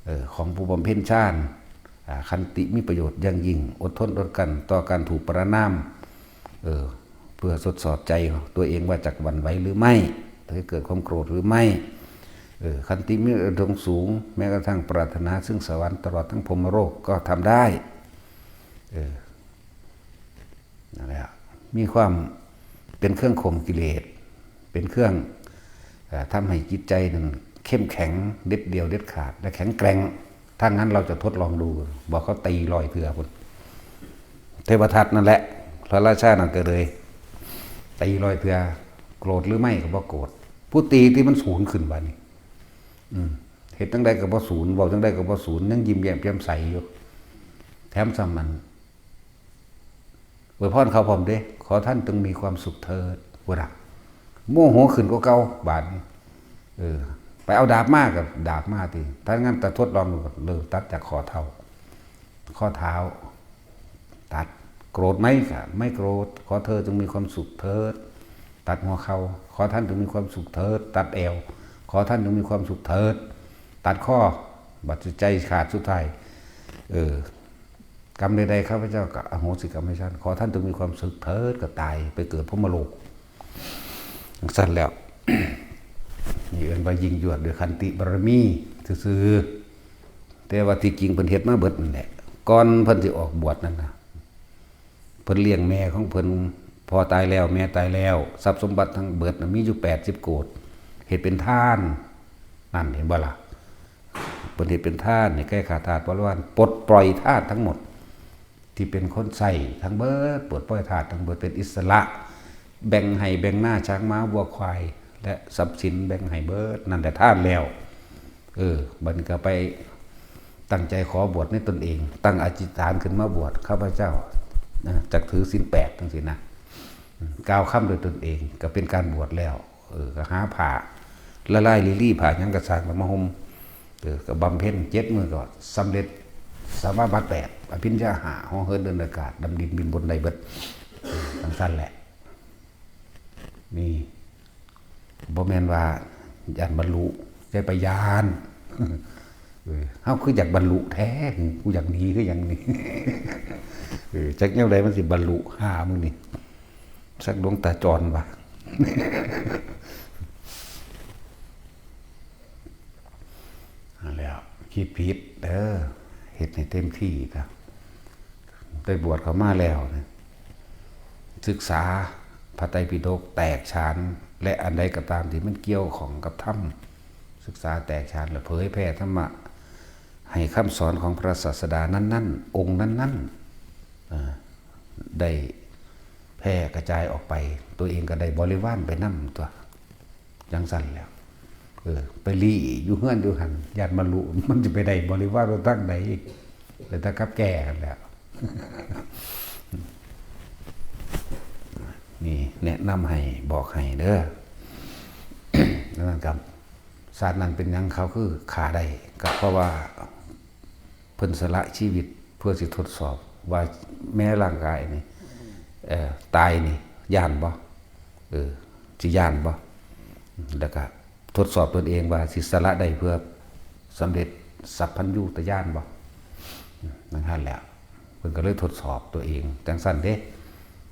เอ่อ ของผู้บำเพ็ญฌาน อ่า ขันติมีประโยชน์อย่างยิ่ง อดทนอดกลั้นต่อการถูกประณาม เอ่อ เพื่อทดสอบใจตัวเองว่าจะหวั่นไหวหรือไม่ หรือเกิดความโกรธหรือไม่ เอ่อ ขันติมีระดับสูง แม้กระทั่งปรารถนาซึ่งสวรรค์ตลอดทั้งพรหมโลกก็ทำได้ เออ นั่นแหละ มีความเป็นเครื่องข่มกิเลส เป็นเครื่อง เอ่อ ทำให้จิตใจนั้นเข้มแข็ง เด็ดเดี่ยวเด็ดขาด และแข็งแกร่ง ถ้างั้นเราจะทดลองดู บอกเขาตีร้อยเทื่อพุ้น เทวทัตนั่นแหละ พระราชานั่นก็เลย ตีร้อยเทื่อ โกรธหรือไม่ก็บ่โกรธ ผู้ตีที่มันสูนขึ้นบาดนี้ อืม เฮ็ดจั่งใดก็บ่สูน เว้าจั่งใดก็บ่สูน ยังยิ้มแย้มแจ่มใสอยู่ แถมซ้ำมัน อวยพรเขาพร้อมเด้ "ขอท่านจงมีความสุขเถิด" พุ้นน่ะ โมโหขึ้นกว่าเก่าบาดนี้ เออ ไปเอาดาบมาก็ดาบมาติ ถ้างั้นจะทดลองดูก็เลยตัดจากข้อเท้า ข้อเท้า ตัด โกรธไหมก็ไม่โกรธ "ขอเธอจงมีความสุขเถิด" ตัดหัวเข่า "ขอท่านจงมีความสุขเถิด" ตัดแอว "ขอท่านจงมีความสุขเถิด" ตัดข้อ บัดใจขาดสุดท้าย เออ "กรรมใดๆ ข้าพเจ้าก็อโหสิกรรมให้ท่าน ขอท่านจงมีความสุขเถิด" ก็ตายไปเกิดพรหมโลก จั่งซั้นแล้ว นี่เอิ้นว่ายิ่งยวดด้วยขันติบารมีซื่อๆ แต่ว่าที่จริงเพิ่นเฮ็ดมาเบิดนั่นแหละ ก่อนเพิ่นสิออกบวชนั่นนะ เพิ่นเลี้ยงแม่ของเพิ่น พ่อตายแล้ว แม่ตายแล้ว ทรัพย์สมบัติทั้งเบิดน่ะมีอยู่แปดสิบโกฏ เฮ็ดเป็นทาน นั่นเห็นบ่ล่ะ เพิ่นเฮ็ดเป็นทานให้แก่ข้าทาสบริวาร ปลดปล่อยทาสทั้งหมด ที่เป็นคนใช้ทั้งเบิด ปลดปล่อยทาสทั้งเบิด เป็นอิสระ แบ่งไฮ่แบ่งนา ช้างม้าวัวควาย และทรัพย์สินแบ่งให้เบิด นั่นแหละทานแล้ว เออ บัดนี้ก็ไปตั้งใจขอบวชในตนเอง ตั้งอธิษฐานขึ้นมาบวช ข้าพเจ้า นะ จักถือศีลแปด จั่งซี้นะ อืม กล่าวคำโดยตนเอง ก็เป็นการบวชแล้ว เออ ก็หาผ้า ละลายลีลี ผ้าหยังก็ซ่างแล้วมาห่ม เออ ก็บำเพ็ญเจ็ดมื้อก็สำเร็จสมาบัติแปด อภิญญาห้า เหาะเหินเดินอากาศ ดำดินบินบนได้เบิด จั่งซั้นแหละ นี่ บ่แม่นว่าย้านบรรลุ อย่าไปย้าน เออ เฮาคืออยากบรรลุแท้ กูอยากหนีคือหยังนี่ เออ จักแนวใดมันสิบรรลุ หามึงนี่ สักดวงตาจรวะ นั่นแหละ คิดผิดเด้อ เฮ็ดให้เต็มที่ซะ ได้บวชเข้ามาแล้วนะ ศึกษาพระไตรปิฎกแตกฉาน และอันใดก็ตามที่มันเกี่ยวข้องกับธรรม ศึกษาแตกฉาน และเผยแผ่ธรรมะ ให้คำสอนของพระศาสดานั้นๆ องค์นั้นๆ เอ่อ ได้แพร่กระจายออกไป ตัวเองก็ได้บริวารไปนำตั๊ว จั่งซั้นแหล้ว เออ ไปลี้อยู่เฮือนอยู่หั่น ย้านบรรลุ มันสิไปได้บริวารทางใด เลยแต่กับแก่หั่นแหล้ว นี่แนะนำให้ บอกให้เด้อ นั่นครับ ชาตินั้นเป็นหยังเขาคือฆ่าได้ ก็เพราะว่า เพิ่นสละชีวิตเพื่อสิทดสอบว่าแม้ร่างกายนี่ เอ่อ ตายนี่ ย้านบ่ เออ สิย้านบ่ แล้วก็ทดสอบตนเองว่าสิสละได้เพื่อสำเร็จสัพพัญญูตญาณบ่ นั่นหั่นแหละ เพิ่นก็เลยทดสอบตัวเองจั่งซั้นเด้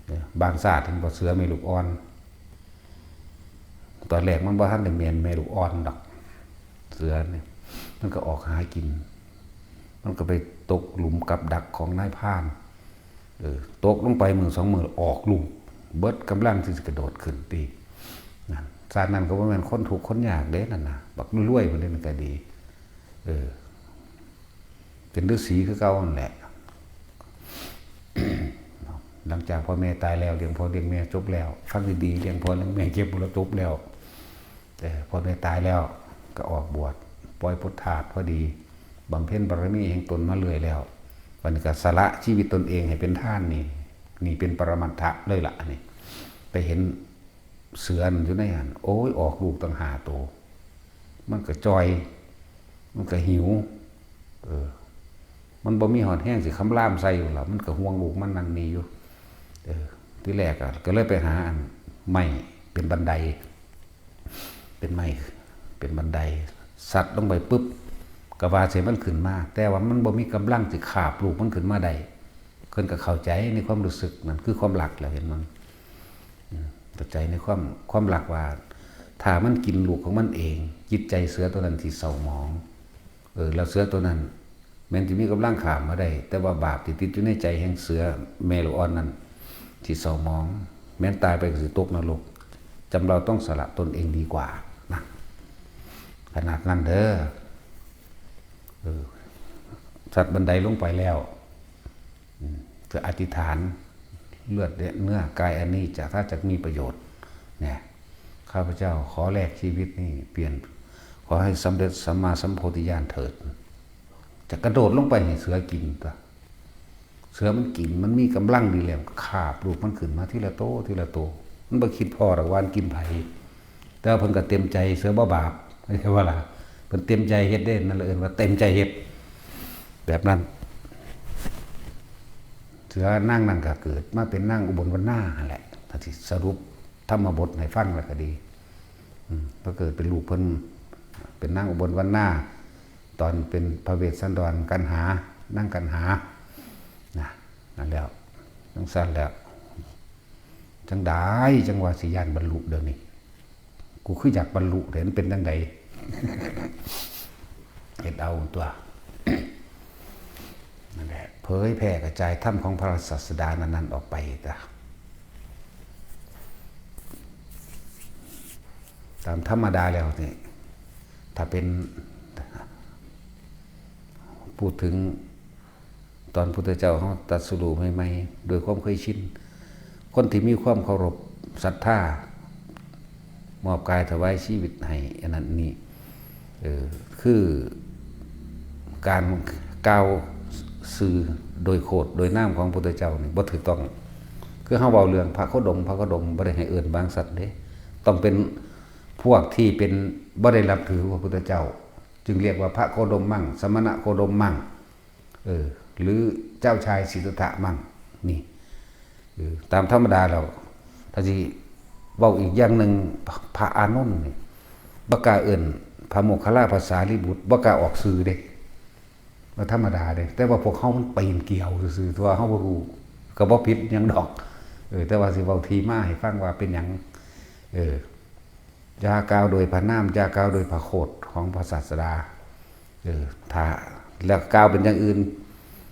เออ บางชาติเห็นบ่ เสือแม่ลูกอ่อน ตอนแรกมันบ่ทันได้แม่นแม่ลูกอ่อนดอก เสือนี่ มันก็ออกหากิน มันก็ไปตกหลุมกับดักของนายพราน เออ ตกลงไปมื้อสองมื้อออกลูก เบิดกำลังที่สิกระโดดขึ้นติ นั่น ชาตินั้นก็บ่แม่นคนทุกข์คนยากเด้นั่นน่ะ บักรวยๆ พุ้นเด้นั่นก็ดี เออ เป็นฤาษีคือเก่านั่นแหละ หลังจากพ่อแม่ตายแล้ว เลี้ยงพ่อเลี้ยงแม่จบแล้ว ฟังดีๆ เลี้ยงพ่อเลี้ยงแม่เก็บมรดกแล้ว เออ พ่อแม่ตายแล้ว ก็ออกบวช ปล่อยพุทธาสพอดี บำเพ็ญบารมีแห่งตนมาเรื่อยแล้ว บัดนี้ก็สละชีวิตตนเองให้เป็นทานนี่ นี่เป็นปรมัตถะเลยล่ะ อันนี้ ไปเห็นเสือนั่นอยู่ในหั้น โอ้ย ออกลูกตั้งห้าโต มันก็จ่อย มันก็หิว เออ มันบ่มีฮอดแฮงสิคำรามใส่อยู่ล่ะ มันก็ห่วงลูกมันนั่นนี่อยู่ เออ ทีแรกอะ ก็เลยไปหาอันไม้เป็นบันได เป็นไม้ เป็นบันได สัตว์ลงไปปุ๊บ ก็ว่าสิมันขึ้นมา แต่ว่ามันบ่มีกำลังสิคาบลูกมันขึ้นมาได้ เพิ่นก็เข้าใจในความรู้สึกนั่นคือความรักแล้ว เห็นมัน อืม เข้าใจในความ ความรักว่า ถ้ามันกินลูกของมันเอง จิตใจเสือตัวนั้นสิเศร้าหมอง เออ แล้วเสือตัวนั้น แม้นสิมีกำลังข้ามมาได้ แต่ว่าบาปที่ติดอยู่ในใจแห่งเสือแม่ลูกอ่อนนั้น สิเศร้าหมอง แม้นตายไปก็สิตกนรก จำเราต้องสละตนเองดีกว่านะ ขนาดนั้นเด้อ เออ สัตว์บันไดลงไปแล้ว อืม จะอธิษฐาน เลือดและเนื้อกายอันนี้จะ ถ้าจะมีประโยชน์ เนี่ย ข้าพเจ้าขอแลกชีวิตนี้เปลี่ยน ขอให้สำเร็จสัมมาสัมโพธิญาณเถิด จะกระโดดลงไปให้เสือกินตั๊ว เสือมันกิน มันมีกำลังดีแล้ว คาบลูกมันขึ้นมาทีละโต ทีละโต มันบ่คิดพ้อดอกว่ามันกินไผ แต่ว่าเพิ่นก็เต็มใจ เสือบ่บาป เข้าใจบ่ล่ะ เพิ่นเต็มใจเฮ็ดเด้ นั่นแหละเอิ้นว่าเต็มใจเฮ็ด แบบนั้น เสือนางนั่นก็เกิดมาเป็นนางอุบลวรรณาหั่นแหละ ถ้าสิสรุปธรรมบทให้ฟังแล้วก็ดี อืม ก็เกิดเป็นลูกเพิ่น เป็นนางอุบลวรรณา ตอนเป็นพระเวสสันดรกันหา นางกันหา นะ นั่นแล้ว จังซั่นแล้ว จังใดจังว่าสิย้านบรรลุเดี๋ยวนี้ กูคืออยากบรรลุเด้ มันเป็นจังใด เฮ็ดเอาตั๊ว นั่นแหละ เผยแผ่กระจายธรรมของพระศาสดานั้นๆ ออกไปตั๊ว ตามธรรมดาแล้วนี่ ถ้าเป็น พูดถึงตอนพุทธเจ้าเฮาตรัสรู้ใหม่ๆ โดยความเคยชิน คนที่มีความเคารพศรัทธา มอบกายถวายชีวิตให้อันนั้นนี่ เออ คือการกล่าวชื่อโดยโคตรโดยนามของพุทธเจ้านี่บ่ถูกต้อง คือเฮาเว้าเรื่องพระโคดม พระโคดมบ่ได้ให้เอิ้นบางสัตว์เด้ ต้องเป็นพวกที่เป็น บ่ได้นับถือพระพุทธเจ้า จึงเรียกว่าพระโคดมมั่ง สมณะโคดมมั่ง เออ หรือเจ้าชายสิทธัตถะมั่ง นี่ เออ ตามธรรมดาแล้ว ถ้าสิเว้าอีกอย่างหนึ่ง พระอานนท์นี่ บ่กล้าเอิ้นพระโมคคัลลา พระสารีบุตร บ่กล้าออกชื่อเด้ บ่ธรรมดาเด้ แต่ว่าพวกเฮามันปีนเกี่ยวซื่อๆ ตัวเฮาบ่รู้ ก็บ่ผิดหยังดอก เออ แต่ว่าสิเว้าที่มาให้ฟังว่าเป็นหยัง เออ อย่ากล่าวโดยพระนาม อย่ากล่าวโดยพระโคตรของพระศาสดา เออ ถ้า แล้วกล่าวเป็นอย่างอื่น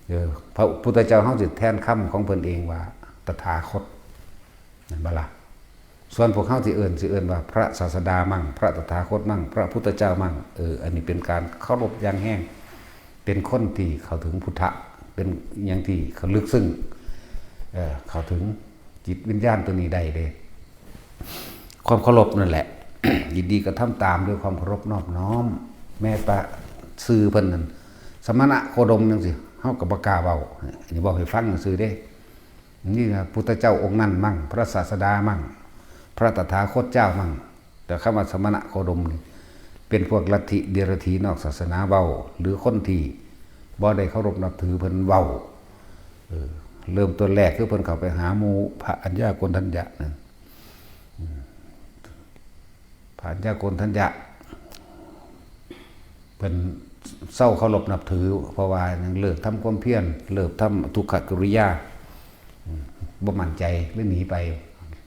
เออ พระพุทธเจ้าเฮาสิแทนคำของเพิ่นเองว่าตถาคต แม่นบ่ล่ะ ส่วนพวกเฮาสิเอิ้น สิเอิ้นว่าพระศาสดามั่ง พระตถาคตมั่ง พระพุทธเจ้ามั่ง เออ อันนี้เป็นการเคารพอย่างแฮง เป็นคนที่เข้าถึงพุทธะ เป็นอย่างที่เขาลึกซึ้ง เออ เข้าถึงจิตวิญญาณตัวนี้ได้เด้ ความเคารพนั่นแหละ ยินดีกระทำตามด้วยความเคารพนอบน้อม แม้แต่ชื่อเพิ่นนั่น สมณะโคดมจังซี่ เฮาก็บ่กล้าเว้า อันนี้เว้าให้ฟังซื่อเด้ นี่นะ พุทธเจ้าองค์นั้นมั่ง พระศาสดามั่ง พระตถาคตเจ้ามั่ง แต่คำว่าสมณะโคดมนี่ เป็นพวกลัทธิเดรัจฉีนอกศาสนาเว้า หรือคนที่บ่ได้เคารพนับถือเพิ่นเว้า เออ เริ่มต้นแรกคือเพิ่นเข้าไปหาหมู่พระอัญญาโกณฑัญญะนั่น อืม พระอัญญาโกณฑัญญะ เพิ่นเซาเคารพนับถือ เพราะว่าหยัง เลิกทำความเพียร เลิกทำทุกขกิริยา อืม บ่มั่นใจ เลยหนีไป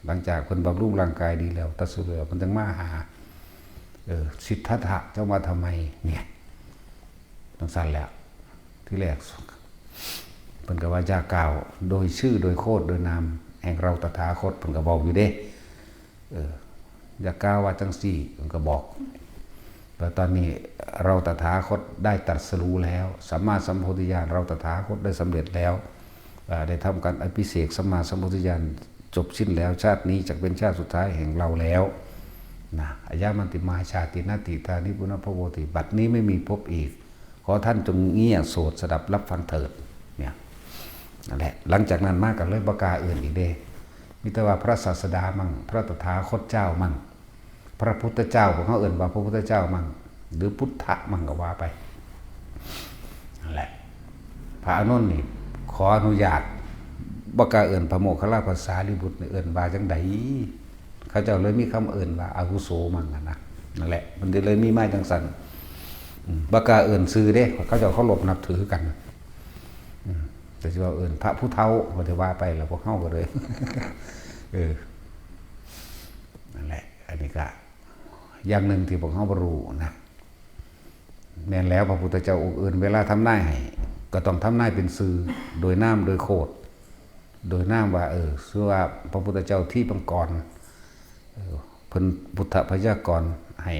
หลังจากเพิ่นบำรุงร่างกายดีแล้ว ตรัสรู้แล้ว เพิ่นจึงมาหา เออ สิทธัตถะ เจ้ามาทำไมเนี่ย จังซั่นแหละ ทีแรก เพิ่นก็ว่าอย่ากล่าวโดยชื่อโดยโคดโดยนามแห่งเราตถาคต เพิ่นก็บอกอยู่เด้ เออ อย่ากล่าวว่าจังซี่ เพิ่นก็บอก แต่ตอนนี้เราตถาคตได้ตรัสรู้แล้ว สัมมาสัมโพธิญาณเราตถาคตได้สำเร็จแล้ว อ่า ได้ทำการอภิเษกสัมมาสัมโพธิญาณจบสิ้นแล้ว ชาตินี้จะเป็นชาติสุดท้ายแห่งเราแล้วนะ อายามันติมาชาตินาติทานิปุณพโวติ บัดนี้ไม่มีพบอีก ขอท่านจงเงี่ยโสดสดับรับฟังเถิด เนี่ย นั่นแหละ หลังจากนั้นมาก็เลยบ่กล้าเอิ้นอีกเด้ มีแต่ว่าพระศาสดามั่ง พระตถาคตเจ้ามั่ง พระพุทธเจ้า พวกเขาเอิ้นว่าพระพุทธเจ้ามั่ง หรือพุทธะมั่งก็ว่าไป นั่นแหละ พระอานนท์นี่ขออนุญาต บ่กล้าเอิ้นพระโมคคัลลาภาษาลีบุตรนี่ เอิ้นว่าจังใด เขาเจ้าเลยมีคำเอิ้นว่าอาวุโสมั่งหั้นนะ นั่นแหละ มันเลยมีมาจังซั่น อืม บ่กล้าเอิ้นชื่อเด้ เขาเจ้าเคารพนับถือกัน อืม แต่สิว่าเอิ้นพระผู้เฒ่า ก็สิว่าไปแล้ว พวกเฮาก็เลย เออ นั่นแหละ อันนี้ก็อย่างหนึ่งที่พวกเฮาบ่รู้นะ แม่นแล้ว พระพุทธเจ้าองค์อื่นเวลาทำนายให้ ก็ต้องทำนายเป็นชื่อ โดยนามโดยโคด โดยนามว่า เออ ชื่อว่าพระพุทธเจ้าทิพย์มังกร เออ เพิ่นพุทธพยากรณ์ให้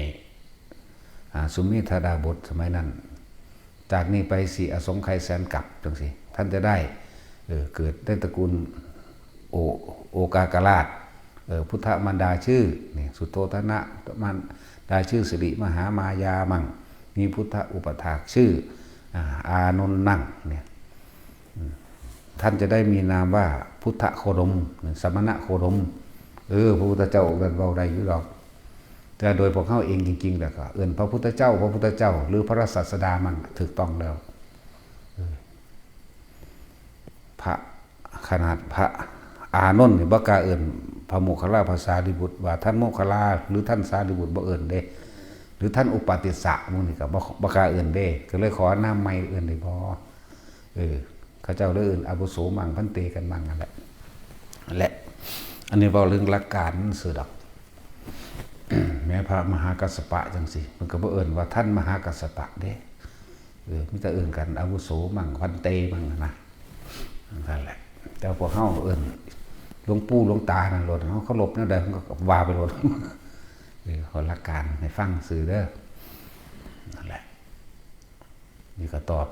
อ่า สุเมธาดาบสสมัยนั้น จากนี้ไปสี่อสงไขยแสนกัปจังซี่ ท่านจะได้ เออ เกิดในตระกูล โอ โอกากราช เออ พุทธมารดาชื่อ นี่ สุโธทนะ มารดาชื่อสิริมหามายามั่ง มีพุทธอุปถากชื่อ อ่า อานนท์นั่ง เนี่ย อืม ท่านจะได้มีนามว่าพุทธโคดม สมณโคดม เออ พระพุทธเจ้าองค์นั้นเว้าได้อยู่ดอก แต่โดยพวกเฮาเองจริงๆ แล้วก็เอิ้นพระพุทธเจ้า พระพุทธเจ้า หรือพระศาสดามั่ง ถูกต้องแล้ว เออ พระ ขนาดพระอานนท์นี่บ่กล้าเอิ้นพระโมคคัลลาภาษาลีบุตร ว่าท่านโมคคัลลา หรือท่านสารีบุตร บ่เอิ้นเด้ หรือท่านอุปาติสสะหมู่นี่ก็บ่ บ่กล้าเอิ้นเด้ ก็เลยขอนามใหม่เอิ้นได้บ่ เออ เขาเจ้าเลยเอิ้นอาวุโสมั่ง ภันเต กันมั่งนั่นแหละ นั่นแหละ อันนี้เว้าเรื่องหลักการซื่อดอก แม้พระมหากัสสปะจังซี่ เพิ่นก็บ่เอิ้นว่าท่านมหากัสสปะเด้ เออ มีแต่เอิ้นกันอาวุโสมั่ง ภันเต มั่งนะ นั่นแหละ แต่พวกเฮาเอิ้นหลวงปู่หลวงตานั่นโลด เฮาเคารพแนวใด เฮาก็ว่าไปโลด เออ ขอหลักการให้ฟังซื่อเด้อ นั่นแหละ นี่ก็ตอบ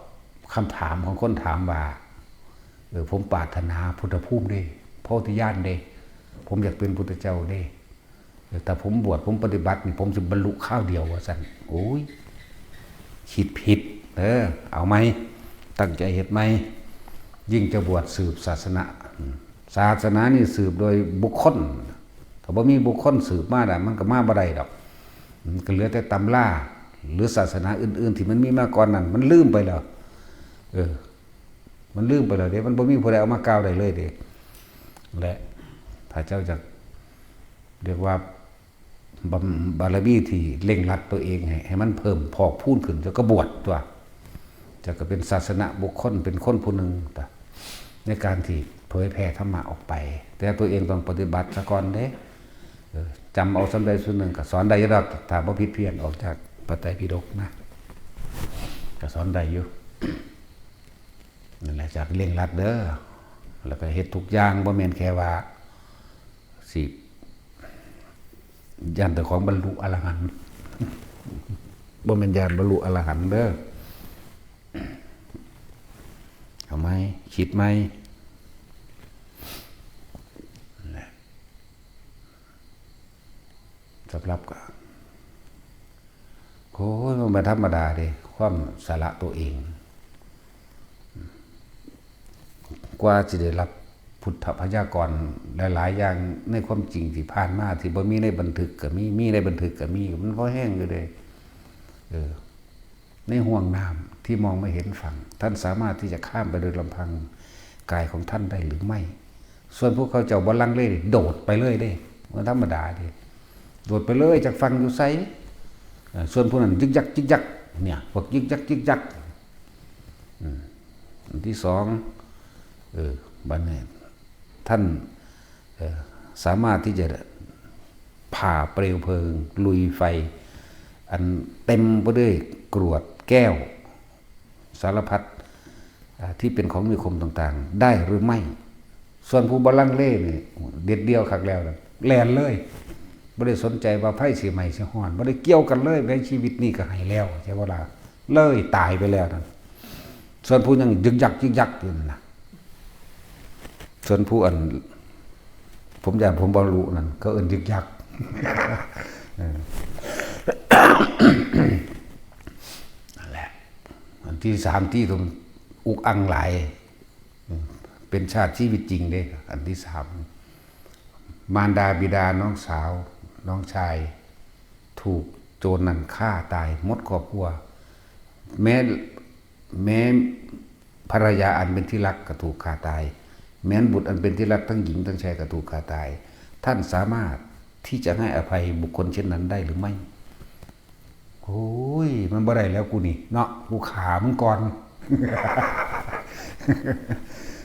คำถามของคนถามว่า เออ ผมปรารถนาพุทธภูมิเด้ โพธิญาณเด้ ผมอยากเป็นพุทธเจ้าเด้ เออ แต่ผมบวช ผมปฏิบัตินี่ ผมสิบรรลุคราวเดียว ว่าซั่น โอ้ย คิดผิด เออ เอาใหม่ ตั้งใจเฮ็ดใหม่ ยิ่งจะบวชสืบศาสนา อืม ศาสนานี่สืบโดยบุคคล ถ้าบ่มีบุคคลสืบมาได้ มันก็มาบ่ได้ดอก มันก็เหลือแต่ตำรา หรือศาสนาอื่นๆ ที่มันมีมาก่อนนั้น มันลืมไปแล้ว เออ มันลืมไปแล้วเด้ มันบ่มีผู้ใดเอามากล่าวได้เลยเด้ และถ้าเจ้าจะเรียกว่าบำ- บารมีที่เร่งรัดตัวเองให้ ให้มันเพิ่มพอกพูนขึ้น เจ้าก็บวชตัว เจ้าก็เป็นศาสนบุคคล เป็นคนผู้หนึ่งตัว ในการที่เผยแผ่ธรรมะออกไป แต่ตัวเองต้องปฏิบัติซะก่อนเด้ เออ จำเอาส่ำใดส่วนหนึ่งก็สอนได้อยู่ดอก ถ้าบ่ผิดเพี้ยนออกจากพระไตรปิฎกนะ ก็สอนได้อยู่ นั่นแหละ จากเร่งรัดเด้อ แล้วก็เฮ็ดทุกอย่าง บ่แม่นแค่ว่าสิย้านเจ้าของบรรลุอรหันต์ บ่แม่นย้านบรรลุอรหันต์เด้อ เอาใหม่ คิดใหม่ นั่นแหละ สำหรับก็ โอ้ย มันบ่ธรรมดาเด้ ความสละตัวเอง กว่าสิได้รับพุทธพยากรณ์หลายๆ อย่างในความจริงที่ผ่านมา ที่บ่มีในบันทึกก็มี มีในบันทึกก็มี มันพอแฮงอยู่เด้ เออ ในห้วงน้ำที่มองไม่เห็นฝั่ง ท่านสามารถที่จะข้ามไปโดยลำพังกายของท่านได้หรือไม่ ส่วนพวกเขาเจ้าบ่ลังเล โดดไปเลยเด้ บ่ธรรมดาเด้ โดดไปเลย จักฝั่งอยู่ไส เอ่อ ส่วนพวกนั้นยึกยักยึกยัก เนี่ย พวกยึกยักยึกยัก อืม อันที่สอง เออ บัดนี้ ท่าน เอ่อ สามารถที่จะผ่าเปลวเพลิง ลุยไฟ อันเต็มไปด้วยกรวดแก้ว สารพัด อ่า ที่เป็นของมีคมต่างๆ ได้หรือไม่ ส่วนผู้บ่ลังเลนี่ เด็ดเดี่ยวคักแล้วนะ แล่นเลย บ่ได้สนใจว่าไฟสิไหม้สิฮ้อน บ่ได้เกี่ยวกันเลย แม้ชีวิตนี่ก็ให้แล้ว ใช่บ่ล่ะ เลยตายไปแล้วนั่น ส่วนผู้ยังยึกยักยึกยักอยู่นั่นน่ะ ส่วนผู้อัน ผมย่านผมบ่รู้นั่น เขาเอิ้นยึกยัก เออ นั่นแหละ อันที่สามที่ผมอุกอังหลาย เป็นชาติชีวิตจริงเด้ อันที่สาม มารดาบิดาน้องสาว น้องชาย ถูกโจรนั่นฆ่าตายหมดครอบครัว แม้ แม้ภรรยาอันเป็นที่รักก็ถูกฆ่าตาย แม้นบุตรอันเป็นที่รักทั้งหญิงทั้งชายก็ถูกฆ่าตาย ท่านสามารถที่จะให้อภัยบุคคลเช่นนั้นได้หรือไม่ โอ้ย มันบ่ได้แล้วกูนี่เนาะ กูฆ่ามึงก่อน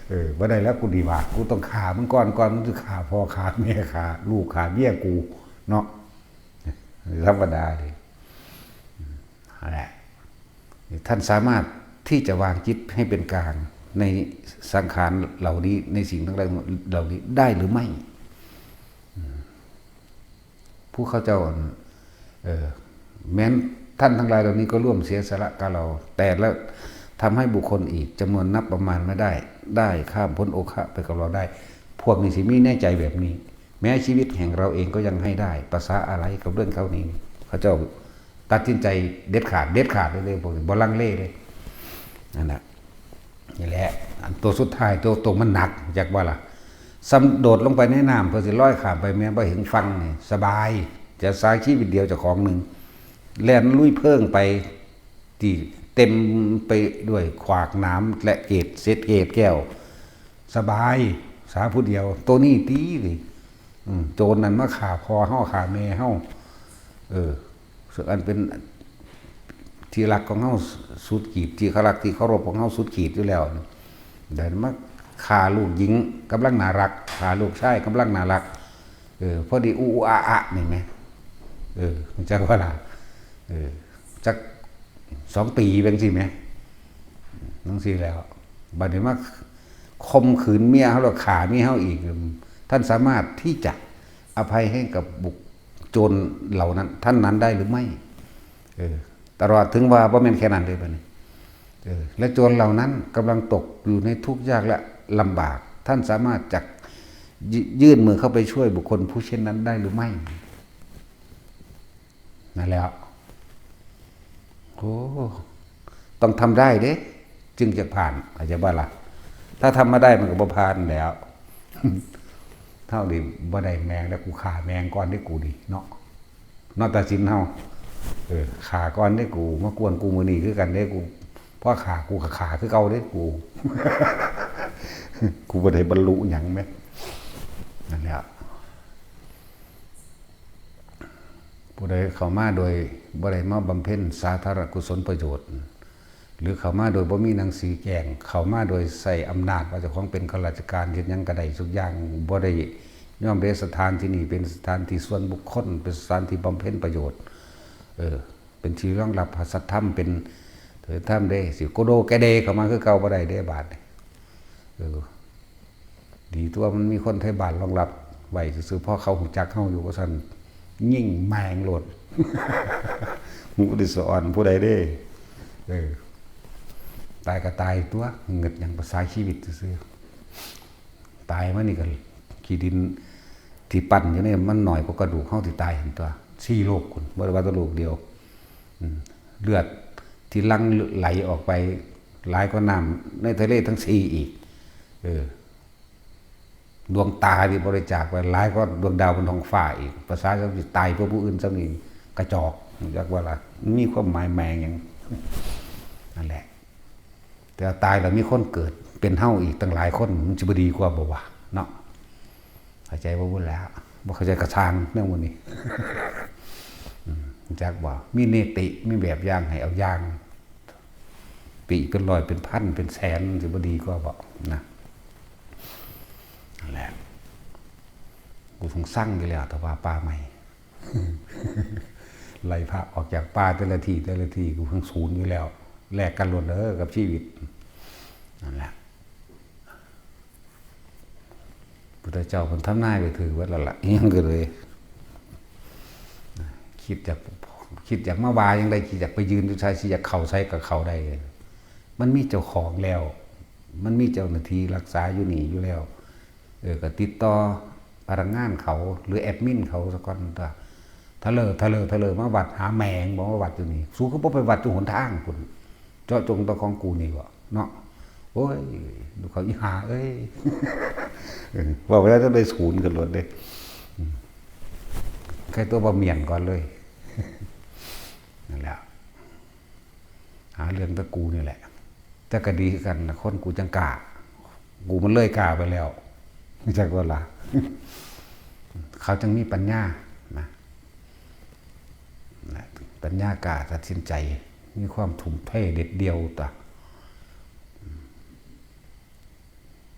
เออ บ่ได้แล้วกูนี่ว่า กูต้องฆ่ามึงก่อน ก่อนมึงจะฆ่าพ่อฆ่าแม่ฆ่าลูกฆ่าเมียกูเนาะ ธรรมดาเลย นั่นแหละ ท่านสามารถที่จะวางจิตให้เป็นกลางในสังขารเหล่านี้ ในสิ่งทั้งหลายเหล่านี้ได้หรือไม่ ผู้ข้าเจ้า เออ แม้นท่านทั้งหลายเหล่านี้ก็ร่วมเสียสละกับเรา แต่ละทำให้บุคคลอีกจำนวนนับประมาณไม่ได้ ได้ข้ามพ้นโอคะไปกับเราได้ พวกนี้สิมีในใจแบบนี้ แม้ชีวิตแห่งเราเองก็ยังให้ได้ ประสาอะไรกับเรื่องเท่านี้ เขาเจ้าตัดสินใจเด็ดขาด เด็ดขาดเลย พวกนี้บ่ลังเลเลย นั่นแหละ นี่แหละ อันตัวสุดท้าย ตัว ตัวมันหนัก จักว่าล่ะ ซ้ำโดดลงไปในน้ำเพื่อสิลอยข้ามไปแม่นบ่ถึงฝั่งนี่ สบาย จะสายชีวิตเดียวเจ้าของหนึ่ง แล่นลุยเพลิงไป ที่เต็มไปด้วยขวากหนามและเกศ เศษเกศแก้ว สบาย สาผู้เดียว ตัวนี้ตีนี่ อืม โจรนั่นมาฆ่าพ่อเฮาฆ่าแม่เฮา เออ ส่วนอันเป็นที่รักของเฮาสุดขีด ที่เขารักที่เคารพของเฮาสุดขีดอยู่แล้ว เดี๋ยวมาฆ่าลูกหญิงกำลังน่ารัก ฆ่าลูกชายกำลังน่ารัก เออ พอดีอุอุอาอะนี่แหม เออ จักว่าล่ะ เออ จักสองปีเป็นสิแหม จังซี่แล้ว บัดนี้มาข่มขืนเมียเฮา แล้วฆ่าเมียเฮาอีก ท่านสามารถที่จะอภัยให้กับบุค โจรเหล่านั้น ท่านนั้นได้หรือไม่ เออ ตลอดถึงว่าบ่แม่นแค่นั้นเด้บัดนี้ เออ และโจรเหล่านั้นกำลังตกอยู่ในทุกข์ยากและลำบาก ท่านสามารถจัก ยื่นมือเข้าไปช่วยบุคคลผู้เช่นนั้นได้หรือไม่ นั่นแหละ โอ้ ต้องทำได้เด้ จึงจะผ่าน เข้าใจบ่ล่ะ ถ้าทำบ่ได้มันก็บ่ผ่านแล้ว เท่านี้บ่ได้แมงแล้ว กูฆ่าแมงก่อนเด้กูนี่เนาะ เนาะ ตัดสินเฮา เออ ฆ่าก่อนเด้กู มากวนกูมื้อนี้คือกันเด้กู พอฆ่ากูก็ฆ่าคือเก่าเด้กู กูบ่ได้บรรลุหยังแหม นั่นแหละ ผู้ใดเข้ามาโดยบ่ได้มาบำเพ็ญสาธารณกุศลประโยชน์ หรือเข้ามาโดยบ่มีหนังสือแจ้ง เข้ามาโดยใช้อำนาจว่าเจ้าของเป็นข้าราชการ เฮ็ดหยังก็ได้ทุกอย่าง บ่ได้ยอมเด้ สถานที่นี้เป็นสถานที่ส่วนบุคคล เป็นสถานที่บำเพ็ญประโยชน์ เออ เป็นที่รองรับพระสัทธรรม เป็น เออ ธรรมเด้ สิโกโดแกเดเข้ามาคือเก่าบ่ได้เด้บาดนี้ เออ ดีตัวมันมีคนไทบ้านรองรับไว้ซื่อๆ เพราะเขาฮู้จักเฮาอยู่ ว่าซั่น ยิงแม่งโลด หมู่ดิสออนผู้ใดเด้ เออ ตายก็ตายตัว เงิดหยัง ประสาชีวิตซื่อๆ ตายมานี่ก็ขี้ดินที่ปั้นอยู่นี่มันน้อยกว่ากระดูกเฮาที่ตายหั่นตัว สี่โลกพุ้น บ่ได้ว่าแต่โลกเดียว อืม เลือดที่หลั่งไหลออกไป หลายกว่าน้ำในทะเลทั้งสี่อีก เออ ดวงตาที่บริจาคไปหลายกว่าดวงดาวบนท้องฟ้าอีก ประสาชนสิตายเพื่อผู้อื่นซ้ำนี่ กระจอก จักว่าล่ะ มันมีความหมายแมงหยัง นั่นแหละ แต่ตายแล้วมีคนเกิดเป็นเฮาอีกตั้งหลายคน มันสิบ่ดีกว่าบ่วะ เนาะ เข้าใจบ่บุญแล้ว บ่เข้าใจกระช่างแนวหมู่นี้ อืม จักบ่ มีเนติ มีแบบอย่างให้เอาอย่าง ปีเป็นร้อยเป็นพันเป็นแสน สิบ่ดีกว่าบ่ นะ นั่นแหละ กูสงสั่งอยู่แล้ว ถ้าว่าป่าใหม่ ไล่พระออกจากป่าแต่ละที่แต่ละที่ กูทั้งศูนย์อยู่แล้ว แลกกันโลดเด้อกับชีวิต นั่นแหละ พุทธเจ้าเพิ่นทำนายไปถือว่าแล้วล่ะ อิหยังก็เลย คิดอยาก คิดอยากมาว่ายังได้ คิดอยากไปยืนอยู่ใส สิอยากเข้าใสก็เข้าได้ มันมีเจ้าของแล้ว มันมีเจ้าหน้าที่รักษาอยู่นี่อยู่แล้ว เออ ก็ติดต่อพนักงานเขา หรือแอดมินเขาซะก่อน ถ้า ทะเลอทะเลอทะเลอมาวัดหาแมง บอกว่าวัดอยู่นี่ สูคือบ่ไปวัดอยู่หนทางคุณ เจาะจงต่อของกูนี่บ่เนาะ โอ้ย ดูเขาอีหาเอ้ย เออ ว่าไปแล้วต้องได้ศูนย์ขึ้นรถเด้ อืม ใครตัวบ่เมียนก่อนเลย นั่นแหละ หาเรื่องตะกูนี่แหละ แต่ก็ดีคือกันนะ คนกูจังกล้า กูมันเลยกล้าไปแล้ว จักว่าล่ะ เขาจังมีปัญญานะ นะ ปัญญากล้าตัดสินใจ มีความทุ่มเทเด็ดเดี่ยวตะ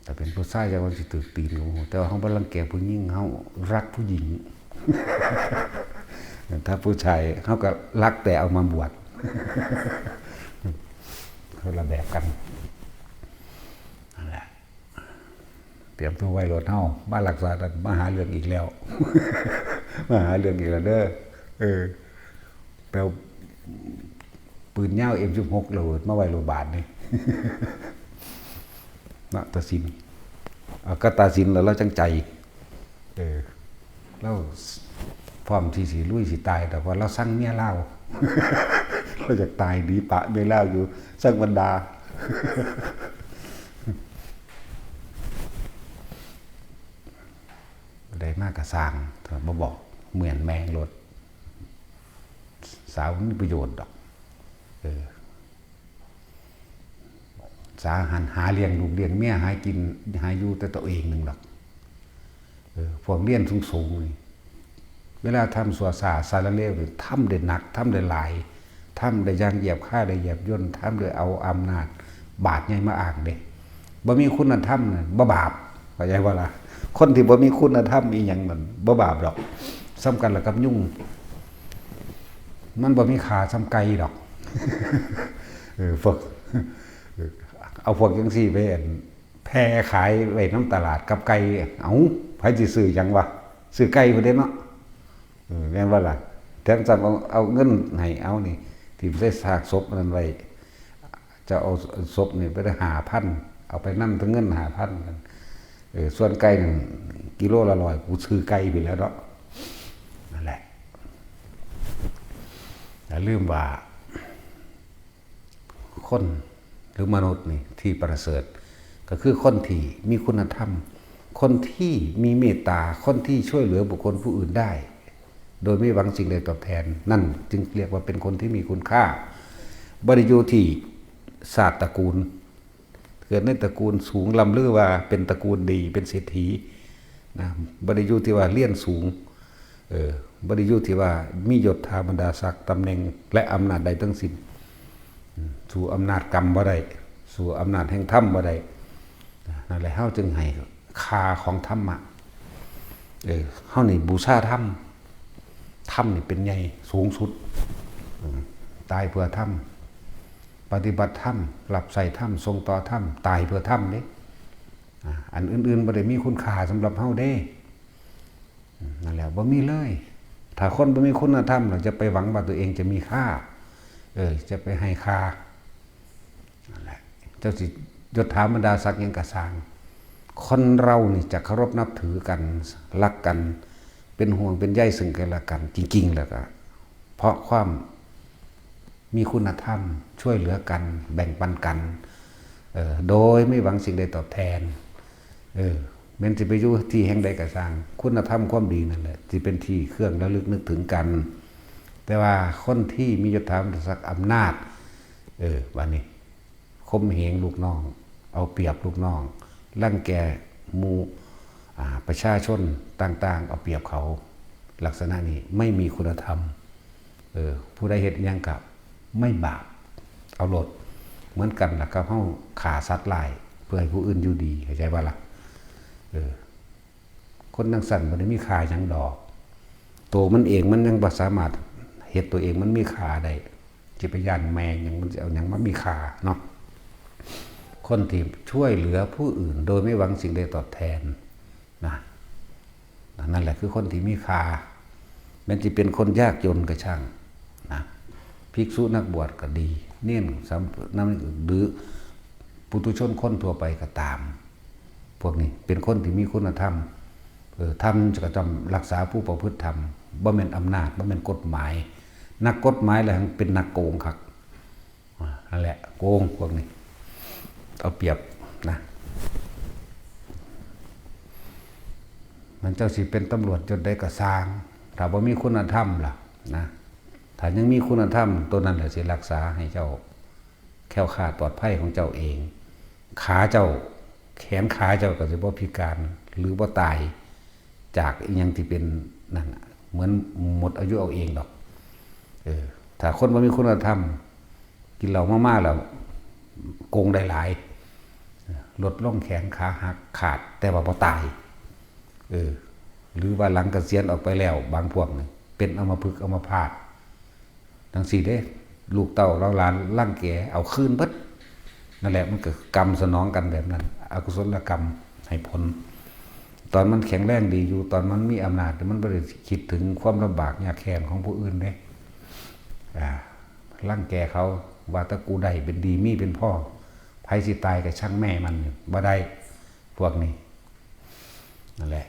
แต่เป็นผู้ชายจะว่าสิถือตีนก็บ่ฮู้ แต่ว่าเฮาบ่รังแกผู้หญิง เฮารักผู้หญิง ถ้าผู้ชาย เฮาก็รักแต่เอามาบวช คนละแบบกัน นั่นแหละ เตรียมตัวไว้โลดเฮา มารักษากัน มาหาเรื่องอีกแล้ว มาหาเรื่องอีกแล้วเด้อ เออ แปลว่าปืนยาว เอ็มสิบหก โลด มาไว้โลดบาดนี่ นะ ตัดสิน เอาก็ตัดสินแล้ว เราจังใจ เออ เราพร้อมที่สิลุยสิตาย แต่ว่าเราสั่งเมียลาว เราอยากตายดีปะเมียลาวอยู่ สั่งบรรดา ได้มากกะสร้าง แต่บ่บอก เหมือนแมงโลด สาวมันมีประโยชน์ดอก เออ สาหันหาเลี้ยงลูกเลี้ยงเมีย หากินหาอยู่แต่ตัวเองหนึ่งดอก เออ พวกเรียนสูงๆนี่ เวลาทำสัวสาสารเลวนี่ ทำได้หนัก ทำได้หลาย ทำได้อย่างเหยียบค่าได้เหยียบย่น ทำโดยเอาอำนาจบาดใหญ่มาอ้างเด้ บ่มีคุณธรรมน่ะ บ่บาป เข้าใจบ่ล่ะ คนที่บ่มีคุณธรรมอีหยังนั่น บ่บาปดอก ส่ำกันละกับยุง มันบ่มีค่าส่ำไก่ดอก เออ พวก เออ เอาพวกจังซี่ไป อั่น แผ่ขายไว้นำตลาดกับไก่ เอ้า ไผสิซื้อหยังวะ ซื้อไก่พุ้นเด้เนาะ เออ แม่นบ่ล่ะ แทนซ้ำเอา เอาเงินให้ เอานี่ ถิ่มใส่ซากศพอันนั้นไว้ จะเอาศพนี่ไปได้ห้าพัน เอาไปนำแต่เงินห้าพัน เออ ส่วนไก่นั่น กิโลละร้อย กูซื้อไก่ไปแล้วเนาะ นั่นแหละ อย่าลืมว่า คนหรือมนุษย์นี่ที่ประเสริฐ ก็คือคนที่มีคุณธรรม คนที่มีเมตตา คนที่ช่วยเหลือบุคคลผู้อื่นได้ โดยไม่หวังสิ่งใดตอบแทน นั่นจึงเรียกว่าเป็นคนที่มีคุณค่า บ่ได้อยู่ที่ชาติตระกูล เกิดในตระกูลสูง ร่ำลือว่าเป็นตระกูลดี เป็นเศรษฐี นะ บ่ได้อยู่ที่ว่าเรียนสูง เออ บ่ได้อยู่ที่ว่ามียศถาบรรดาศักดิ์ ตำแหน่ง และอำนาจใดทั้งสิ้น อืม สู้อำนาจกรรมบ่ได้ สู้อำนาจแห่งธรรมบ่ได้ นั่นแหละ เฮาจึงให้ค่าของธรรมะ เออ เฮานี่บูชาธรรม ธรรมนี่เป็นใหญ่สูงสุด อืม ตายเพื่อธรรม ปฏิบัติธรรม รับใช้ธรรม ส่งต่อธรรม ตายเพื่อธรรมเด้ อ่า อันอื่นๆบ่ได้มีคุณค่าสำหรับเฮาเด้ อืม นั่นแหละ บ่มีเลย ถ้าคนบ่มีคุณธรรม เราจะไปหวังว่าตัวเองจะมีค่า เออ จะไปให้ค่า นั่นแหละ เจ้าสิยศถาบรรดาศักดิ์หยังกะซ่าง คนเรานี่จะเคารพนับถือกัน รักกัน เป็นห่วงเป็นใยซึ่งกันและกัน จริงๆ แล้วก็ เพราะความมีคุณธรรม ช่วยเหลือกัน แบ่งปันกัน เออ โดยไม่หวังสิ่งใดตอบแทน เออ แม้นสิไปอยู่ที่แห่งใดกะซ่าง คุณธรรมความดีนั่นแหละ สิเป็นที่เครื่องระลึกนึกถึงกัน แต่ว่าคนที่มียศถาบรรดาศักดิ์อำนาจ เออ บัดนี้ ข่มเหงลูกน้อง เอาเปรียบลูกน้อง รังแกหมู่ อ่า ประชาชนต่างๆ เอาเปรียบเขา ลักษณะนี้ไม่มีคุณธรรม เออ ผู้ใดเฮ็ดหยังกะไม่บาป เอาโลด เหมือนกันล่ะกับเฮาฆ่าสัตว์ร้าย เพื่อให้ผู้อื่นอยู่ดี เข้าใจบ่ล่ะ เออ คนจั่งซั้นบ่ได้มีค่าหยังดอก ตัวมันเองมันยังบ่สามารถเฮ็ดตัวเองมันมีค่าได้ สิไปย้านแมงหยัง มันสิเอาหยังมามีค่าเนาะ ค คนที่ช่วยเหลือผู้อื่นโดยไม่หวังสิ่งใดตอบแทนนะ นั่นแหละคือคนที่มีค่า แม้จะเป็นคนยากจนก็ช่างนะ ภิกษุนักบวชก็ดี เณรสาม นั้นหรือปุถุชนคนทั่วไปก็ตาม พวกนี้เป็นคนที่มีคุณธรรม เออ ธรรมจะก็ต้องรักษาผู้ประพฤติธรรม บ่แม่นอำนาจ บ่แม่นกฎหมาย นักกฎหมายแหละเป็นนักโกงครับ อ่า นั่นแหละ โกงพวกนี้ เอาเปรียบนะ มันเจ้าสิเป็นตำรวจยศใดก็ซ่าง ถ้าบ่มีคุณธรรมล่ะนะ ถ้ายังมีคุณธรรม ตัวนั้นแหละสิรักษาให้เจ้าแคล้วคลาดปลอดภัยของเจ้าเอง ขาเจ้า แขนขาเจ้าก็สิบ่พิการ หรือบ่ตาย จากอิหยังที่เป็นนั่นน่ะ เหมือนหมดอายุเอาเองดอก เออ ถ้าคนบ่มีคุณธรรม กินเหล้ามาม่าแล้ว โกงได้หลาย ลดลงแขนขาหักขาด แต่ว่าบ่ตาย เออ หรือว่าหลังเกษียณออกไปแล้ว บางพวกนี่เป็นอัมพฤกษ์อัมพาต จั่งซี้เด้ ลูกเต้าเหล่าหลานรังแกเอาคืนเบิด นั่นแหละ มันก็กรรมสนองกันแบบนั้น อกุศลกรรมให้ผล ตอนมันแข็งแรงดีอยู่ ตอนมันมีอำนาจ มันบ่ได้คิดถึงความลำบากยากแค้นของผู้อื่นเด้ อ่า รังแกเขา ว่าแต่กูได้เป็นดี มีเป็นพอ ไผสิตายก็ช่างแม่มัน บ่ได้ พวกนี้ นั่นแหละ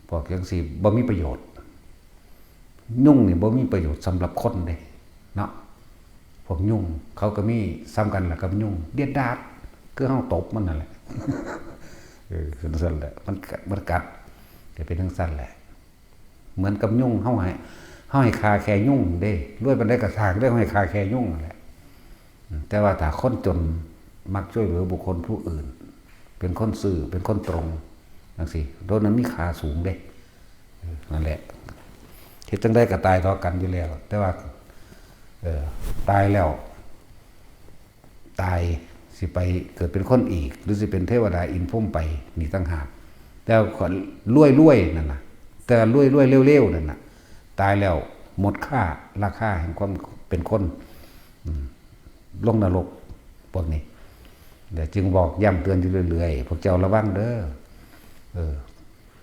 พวกจั่งซี้บ่มีประโยชน์ ยุงนี่บ่มีประโยชน์สำหรับคนเด้ เนาะ พวกยุงเขาก็มีส่ำกันล่ะกับยุง เดียดดาด คือเฮาตบมันนั่นแหละ เออ จั่งซั่นแหละ มันกัด มันกัด ก็เป็นจั่งซั่นแหละ เหมือนกับยุง เฮาให้ เฮาให้ฆ่าแค่ยุงเด้ รวยปานใดก็ซ่างเด้ เฮาให้ฆ่าแค่ยุงนั่นแหละ อืม แต่ว่าถ้าคนจนมักช่วยเหลือบุคคลผู้อื่น เป็นคนซื่อ เป็นคนตรง จั่งซี้ โดนนั้นมีค่าสูงเด้ เออ นั่นแหละ เฮ็ดจั่งใดก็ตายเท่ากันอยู่แล้ว แต่ว่า เออ ตายแล้ว ตายสิไปเกิดเป็นคนอีก หรือสิเป็นเทวดาอินพรหมไป นี่ต่างหาก แต่ก็รวยๆนั่นน่ะ แต่รวยๆเร็วๆนั่นน่ะ ตายแล้วหมดค่า ราคาแห่งความเป็นคน อืม ลงนรก พวกนี้ เดี๋ยวจึงบอกย้ำเตือนอยู่เรื่อยๆ พวกเจ้าระวังเด้อ เออ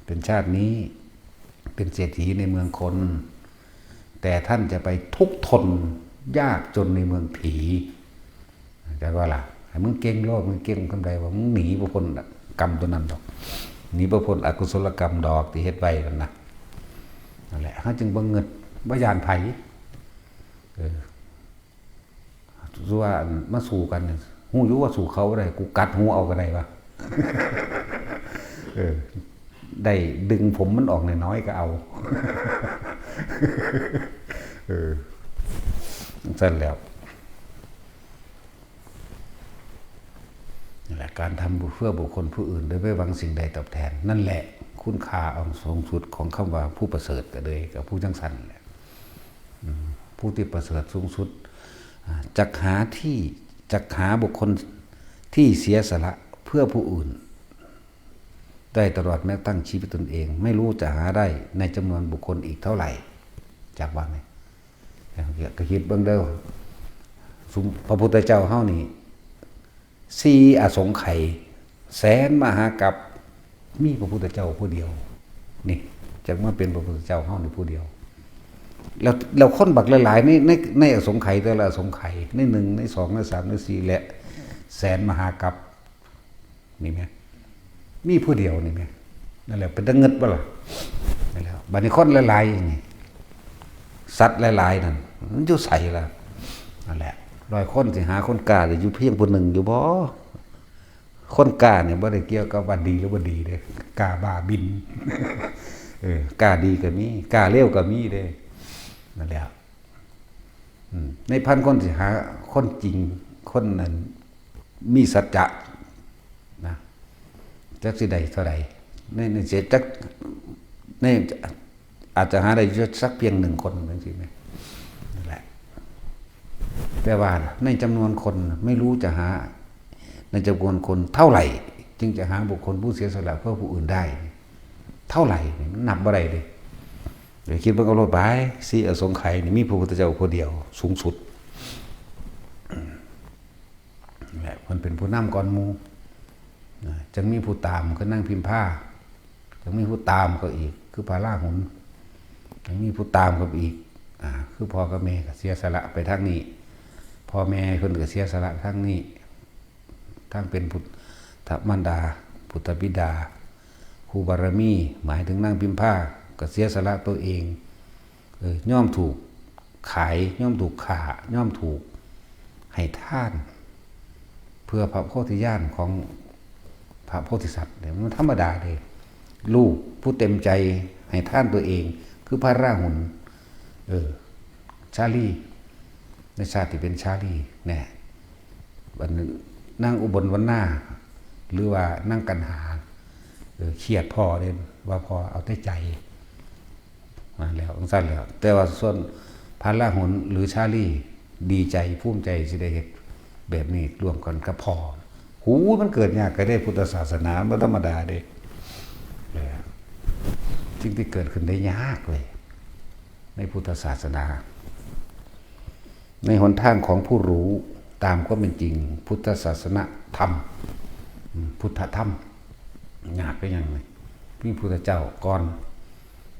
เป็นชาตินี้ เป็นเศรษฐีในเมืองคน แต่ท่านจะไปทุกข์ทนยากจนในเมืองผี เข้าใจบ่ล่ะ ให้มึงเก่งโลด มึงเก่งคำใดว่ามึงหนีบ่พ้นกรรมตัวนั้นดอก หนีบ่พ้นอกุศลกรรมดอกที่เฮ็ดไว้นั่นน่ะ นั่นแหละ เฮาจึงบ่งึด บ่ย้านไผ เออ ว่ามาสู้กันเนี่ย ฮู้อยู่ว่าสู้เขาบ่ได้ กูกัดหูเอาก็ได้วะ เออ ได้ดึงผมมันออกน้อยๆก็เอา เออ จั่งซั่นแล้ว นั่นแหละ การทำเพื่อบุคคลผู้อื่นโดยไม่หวังสิ่งใดตอบแทน นั่นแหละคุณค่าอันสูงสุดของคำว่าผู้ประเสริฐก็เลยกับผู้จั่งซั่นแหละ อืม ผู้ที่ประเสริฐสูงสุด อ่า จักหาที่ จักหาบุคคลที่เสียสละเพื่อผู้อื่น ได้ตลอดแม้กระทั่งชีวิตตนเอง ไม่รู้จะหาได้ในจำนวนบุคคลอีกเท่าไหร่ จักว่าไง ก็คิดเบิ่งเด้อ ซุมพระพุทธเจ้าเฮานี่ สี่อสงไขย แสนมหากัป มีพระพุทธเจ้าผู้เดียว นี่ จักมาเป็นพระพุทธเจ้าเฮานี่ผู้เดียว แล้ว แล้วคนบักหลายๆ ใน ใน ในอสงไขยแต่ละอสงไขย ในหนึ่ง ในสอง ในสาม ในสี่ และแสนมหากัป นี่แหม มีผู้เดียวนี่แหม นั่นแหละ เป็นตาเงิดบ่ล่ะ นั่นแหละ บัดนี้คนหลายๆนี่ สัตว์หลายๆนั่น มันอยู่ไสล่ะ นั่นแหละ ร้อยคนสิหาคนกล้าได้อยู่เพียงผู้หนึ่งอยู่บ่ คนกล้าเนี่ยบ่ได้เกี่ยวกับว่าดีหรือบ่ดีเด้ กล้าบ้าบิน เออ กล้าดีก็มี กล้าเลวก็มีเด้ นั่นแหละ อืม ในพันคนสิหาคนจริง คนนั้นมีสัจจะนะ จักสิได้เท่าใด ใน ในเสียจัก ใน อาจจะหาได้อยู่สักเพียงหนึ่งคนจั่งซี้แหม นั่นแหละ แต่ว่าในจำนวนคนไม่รู้จะหา ในจำนวนคนเท่าไหร่ จึงจะหาบุคคลผู้เสียสละเพื่อผู้อื่นได้ เท่าไหร่นี่มันนับบ่ได้เด้ เดี๋ยวคิดเบิ่งเอาโลดไป สี่อสงไขยนี่มีพระพุทธเจ้าผู้เดียวสูงสุด แหละ นำก่อนหมู่ นะ จั่งมีผู้ตามคือนางพิมพา จั่งมีผู้ตามเขาอีก คือพระราหุล จั่งมีผู้ตามเขาอีก อ่า คือพ่อกับแม่ก็เสียสละไปทางนี้ พ่อแม่เพิ่นก็เสียสละทางนี้ ทั้งเป็นพุทธมารดา พุทธบิดา ครูบารมี หมายถึงนางพิมพา ก็เสียสละตัวเอง เออ ยอมถูกขาย ยอมถูกฆ่า ยอมถูกให้ทาน เพื่อพระโพธิญาณของพระโพธิสัตว์เนี่ย มันธรรมดาเด้ ลูกผู้เต็มใจให้ทานตัวเอง คือพระราหุล เออ ชาลี ในชาติที่เป็นชาลี แน่ บัดนี้นางอุบลวรรณา หรือว่านางกันหา เออ เครียดพ่อเด้ ว่าพ่อเอาแต่ใจ มาแล้ว จั่งซั้นแล้ว แต่ว่าส่วนพระราหุลหรือชาลี ดีใจ ภูมิใจสิได้เฮ็ดแบบนี้ร่วมกันกับพ่อ หู มันเกิดยากก็ได้พุทธศาสนา บ่ธรรมดาเด้ เออ สิ่งที่เกิดขึ้นได้ยากเลย ในพุทธศาสนา ในหนทางของผู้รู้ตามความเป็นจริง พุทธศาสนธรรม อืม พุทธธรรม ยากไปยังไง มีพุทธเจ้าก่อน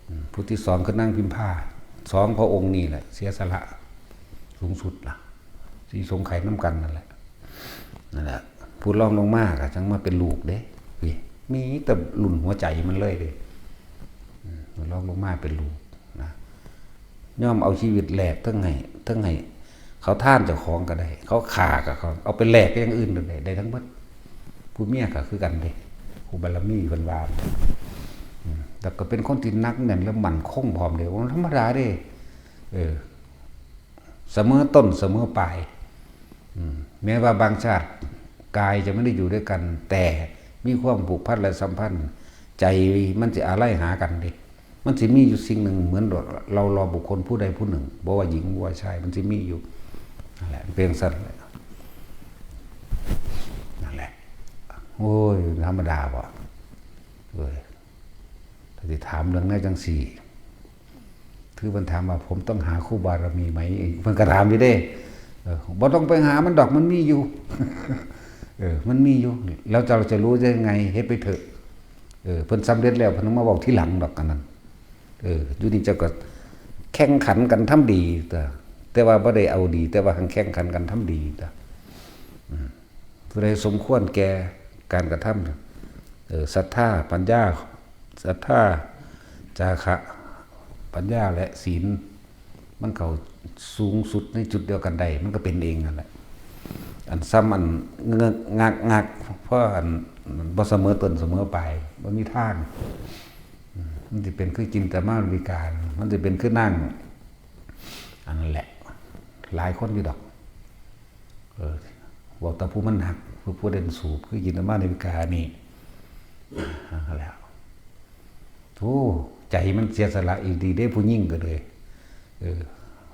อืม ผู้ที่สองคือนางพิมพา สองพระองค์นี่แหละ เสียสละสูงสุดล่ะ ที่สงไข่น้ำกันนั่นแหละ นั่นแหละ ผู้รองลงมาก็จั่งมาเป็นลูกเด้ นี่ มีแต่รุ่นหัวใจมันเลยเด้ อืม ผู้รองลงมาเป็นลูกนะ ยอมเอาชีวิตแลกทั้งให้ ทั้งให้ เขาทานเจ้าของก็ได้ เขาฆ่าก็เขา เอาไปแลกกับอย่างอื่นก็ได้ ได้ทั้งหมด ผู้เมียก็คือกันเด้ ผู้บารมีเพิ่นว่า อืม แต่ก็เป็นคนที่หนักแน่นและมั่นคงพร้อมเด้ บ่ธรรมดาเด้ เออ เสมอต้นเสมอปลาย อืม แม้ว่าบางชาติกายจะไม่ได้อยู่ด้วยกัน แต่มีความผูกพันและสัมพันธ์ ใจมันจะอาลัยหากันเด้ มันสิมีอยู่สิ่งหนึ่ง เหมือนเรารอบุคคลผู้ใดผู้หนึ่ง บ่ว่าหญิงบ่ว่าชาย มันสิมีอยู่ นั่นแหละ เป็นจั่งซั้นแหละ นั่นแหละ โอ้ย ธรรมดาบ่ เอ้ย ถ้าสิถามเรื่องแนวจั่งซี้ คือเพิ่นถามว่า "ผมต้องหาคู่บารมีไหม?" เพิ่นก็ถามอยู่เด้ เออ "บ่ต้องไปหามันดอก มันมีอยู่" เออ มันมีอยู่ แล้วเราจะรู้ได้ยังไง เฮ็ดไปเถอะ เออ เพิ่นสำเร็จแล้ว เพิ่นมาเว้าทีหลังดอกอันนั้น เออ อยู่นี่เจ้าก็แข่งขันกันทำดีตัว แต่ว่าบ่ได้เอาดี แต่ว่าหั้นแข่งขันกันทำดีตัว อืม ผู้ใดสมควรแก่การกระทำ เออ ศรัทธา ปัญญา ศรัทธา จาคะ ปัญญา และศีล มันเข้าสูงสุดในจุดเดียวกันได้ มันก็เป็นเองนั่นแหละ อันซ้ำอันเงอะงักงัก เพราะอันบ่เสมอต้นเสมอปลาย บ่มีทาง อืม มันสิเป็นคือจินตมานวิการ มันสิเป็นคือนาง อันนั้นแหละ หลายคนอยู่ดอก เออ เว้าแต่ผู้มันหนัก ผู้ ผู้เล่นสูบ คือจินตมานวิการนี่ อ่า แล้ว โธ่ ใจมันเสียสละอีหลีเด้ ผู้หญิงก็เลย เออ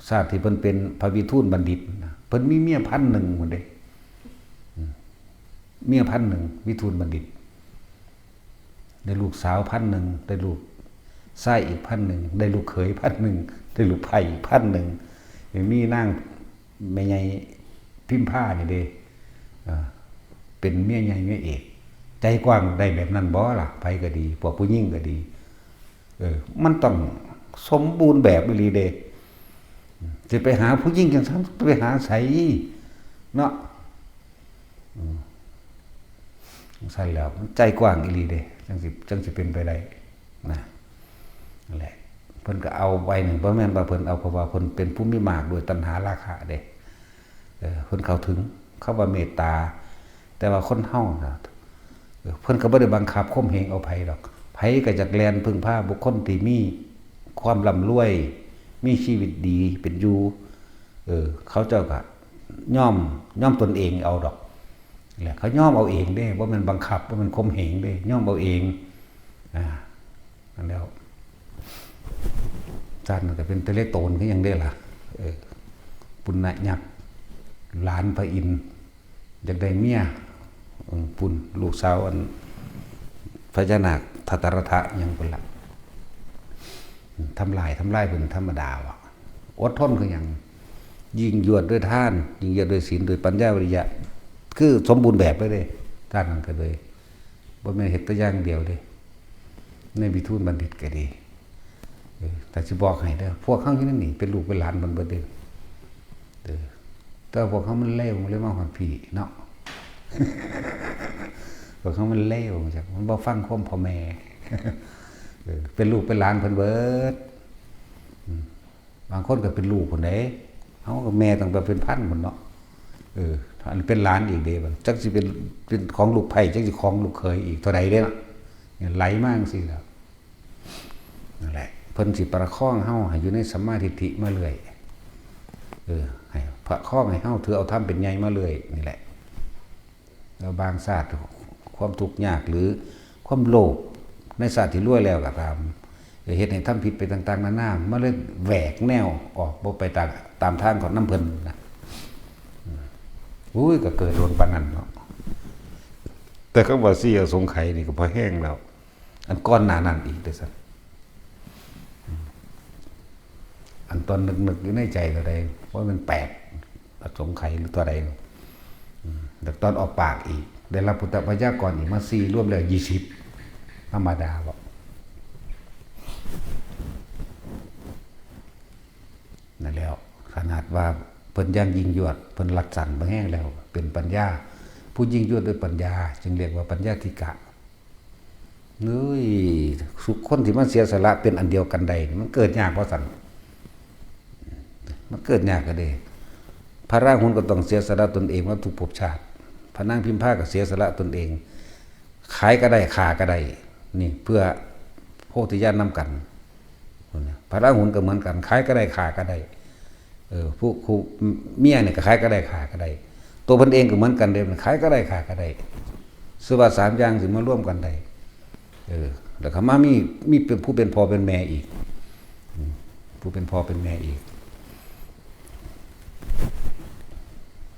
ชาติที่เพิ่นเป็นพระวิทูลบัณฑิตนะ เพิ่นมีเมียพันหนึ่งพุ้นเด้ อืม เมียพันหนึ่ง วิทูลบัณฑิต ได้ลูกสาวพันหนึ่ง ได้ลูกชายอีกพันหนึ่ง ได้ลูกเขยพันหนึ่ง ได้ลูกไพร่อีกพันหนึ่ง ยังมีนางแม่ใหญ่พิมพานี่เด้ เออ เป็นเมียใหญ่เมียเอก ใจกว้างได้แบบนั้นบ่ล่ะ ไผก็ดี พวกผู้หญิงก็ดี เออ มันต้องสมบูรณ์แบบอีหลีเด้ สิไปหาผู้หญิงจั่งซั้น ไปหาไสเนาะ อืม จั่งซั้นแล้ว มันใจกว้างอีหลีเด้ จั่งสิ จั่งสิเป็นไปได้ นะ นั่นแหละ เพิ่นก็เอาไว้นี่ บ่แม่นว่าเพิ่นเอา เพราะว่าเพิ่นเป็นผู้มีมากด้วยตัณหาราคะเด้ เออ เพิ่นเข้าถึงคำว่าเมตตา แต่ว่าคนเฮาน่ะ เออ เพิ่นก็บ่ได้บังคับข่มเหงเอาไผดอก ไผก็อยากแล่นพึ่งพาบุคคลที่มีความร่ำรวย มีชีวิตดีเป็นอยู่ เออ เขาเจ้าก็ยอม ยอมตนเองเอาดอก แหละ เขายอมเอาเองเด้ บ่แม่นบังคับ บ่แม่นข่มเหงเด้ ยอมเอาเอง อ่า นั่นแล้ว จันก็เป็นทะเลโตนคือหยังเด้ล่ะ เออ ปุณณยักษ์ หลานพระอินทร์ อยากได้เมีย อืม ปุณ ลูกสาวอัน พญานาคทัตตรัตถะหยังปุณละ อืม ทำลาย ทำลายเป็นธรรมดาว่ะ อดทนคือหยัง ยิ่งยวดด้วยทาน ยิ่งยวดด้วยศีล ด้วยปัญญาวิริยะ คือสมบูรณ์แบบเลยเด้ ด้านนั้นก็เลย บ่แม่นเฮ็ดแต่อย่างเดียวเด้ ในวิทูลบัณฑิตก็ดี เออ แต่สิบอกให้เด้อ พวกเฮาอยู่ในนี่เป็นลูกเป็นหลานเพิ่นเบิดเด้อ เออ แต่พวกเฮามันเลว มันเลยมาฮอดพี้เนาะ พวกเฮามันเลวจัก มันบ่ฟังความพ่อแม่ เออ เป็นลูกเป็นหลานเพิ่นเบิด อืม บางคนก็เป็นลูกพุ้นเด้ เฮาก็แม่ตั้งแต่เป็นพันพุ้นเนาะ เออ อันเป็นหลานอีกเด้ บัดจักสิเป็น เป็นของลูกไผ จักสิของลูกเขยอีกเท่าใดเด้เนาะ เนี่ยไหลมาจั่งซี้แหล้ว นั่นแหละ เพิ่นสิประคองเฮาให้อยู่ในสัมมาทิฏฐิมาเรื่อย เออ ให้ประคองให้เฮาถือเอาธรรมเป็นใหญ่มาเรื่อย นี่แหละ แล้วบางชาติความทุกข์ยากหรือความโลภในชาติที่รวยแล้วก็ตาม เฮ็ดให้ทำผิดไปต่างๆนานา มันเลยแหวกแนวออกบ่ไปตาม ตามทางของนำเพิ่นนะ อืม อุ้ย ก็เกิดโดนปานนั้นเนาะ แต่คำว่าสี่อสงไขยนี่ก็พอแฮงแล้ว อันก่อนหน้านั้นอีกเด้อซั่น อืม อันตอนนึกๆอยู่ในใจเท่าใด ว่ามันแปดอสงไขยหรือเท่าใด อืม แต่ตอนออกปากอีก ได้รับพุทธพยากรอีกมาสี่ รวมแล้วยี่สิบ ธรรมดาบ่ นั่นแหล้ว ขนาดว่าเพิ่นยังยิ่งยวด เพิ่นรัดสั้นบ่แฮงแล้ว เป็นปัญญา ผู้ยิ่งยวดด้วยปัญญา จึงเรียกว่าปัญญาธิกะ เฮ้ย สุคนที่มันเสียสละเป็นอันเดียวกันได้นี่ มันเกิดยากบ่ซั่น มันเกิดยากก็เด้ พระราหุลก็ต้องเสียสละตนเองมาทุกภพชาติ พระนางพิมพาก็เสียสละตนเอง ขายก็ได้ ฆ่าก็ได้ นี่เพื่อโพธิญาณนำกัน พระราหุลก็เหมือนกัน ขายก็ได้ ฆ่าก็ได้ เออ ผู้ ผู้เมียเนี่ยก็ขายก็ได้ ฆ่าก็ได้ ตัวเพิ่นเองก็เหมือนกันเด้ ขายก็ได้ ฆ่าก็ได้ ซื่อว่าสามอย่างสิมารวมกันได้ เออ แล้วก็มามี มีเป็นผู้เป็นพ่อเป็นแม่อีก อืม ผู้เป็นพ่อเป็นแม่อีก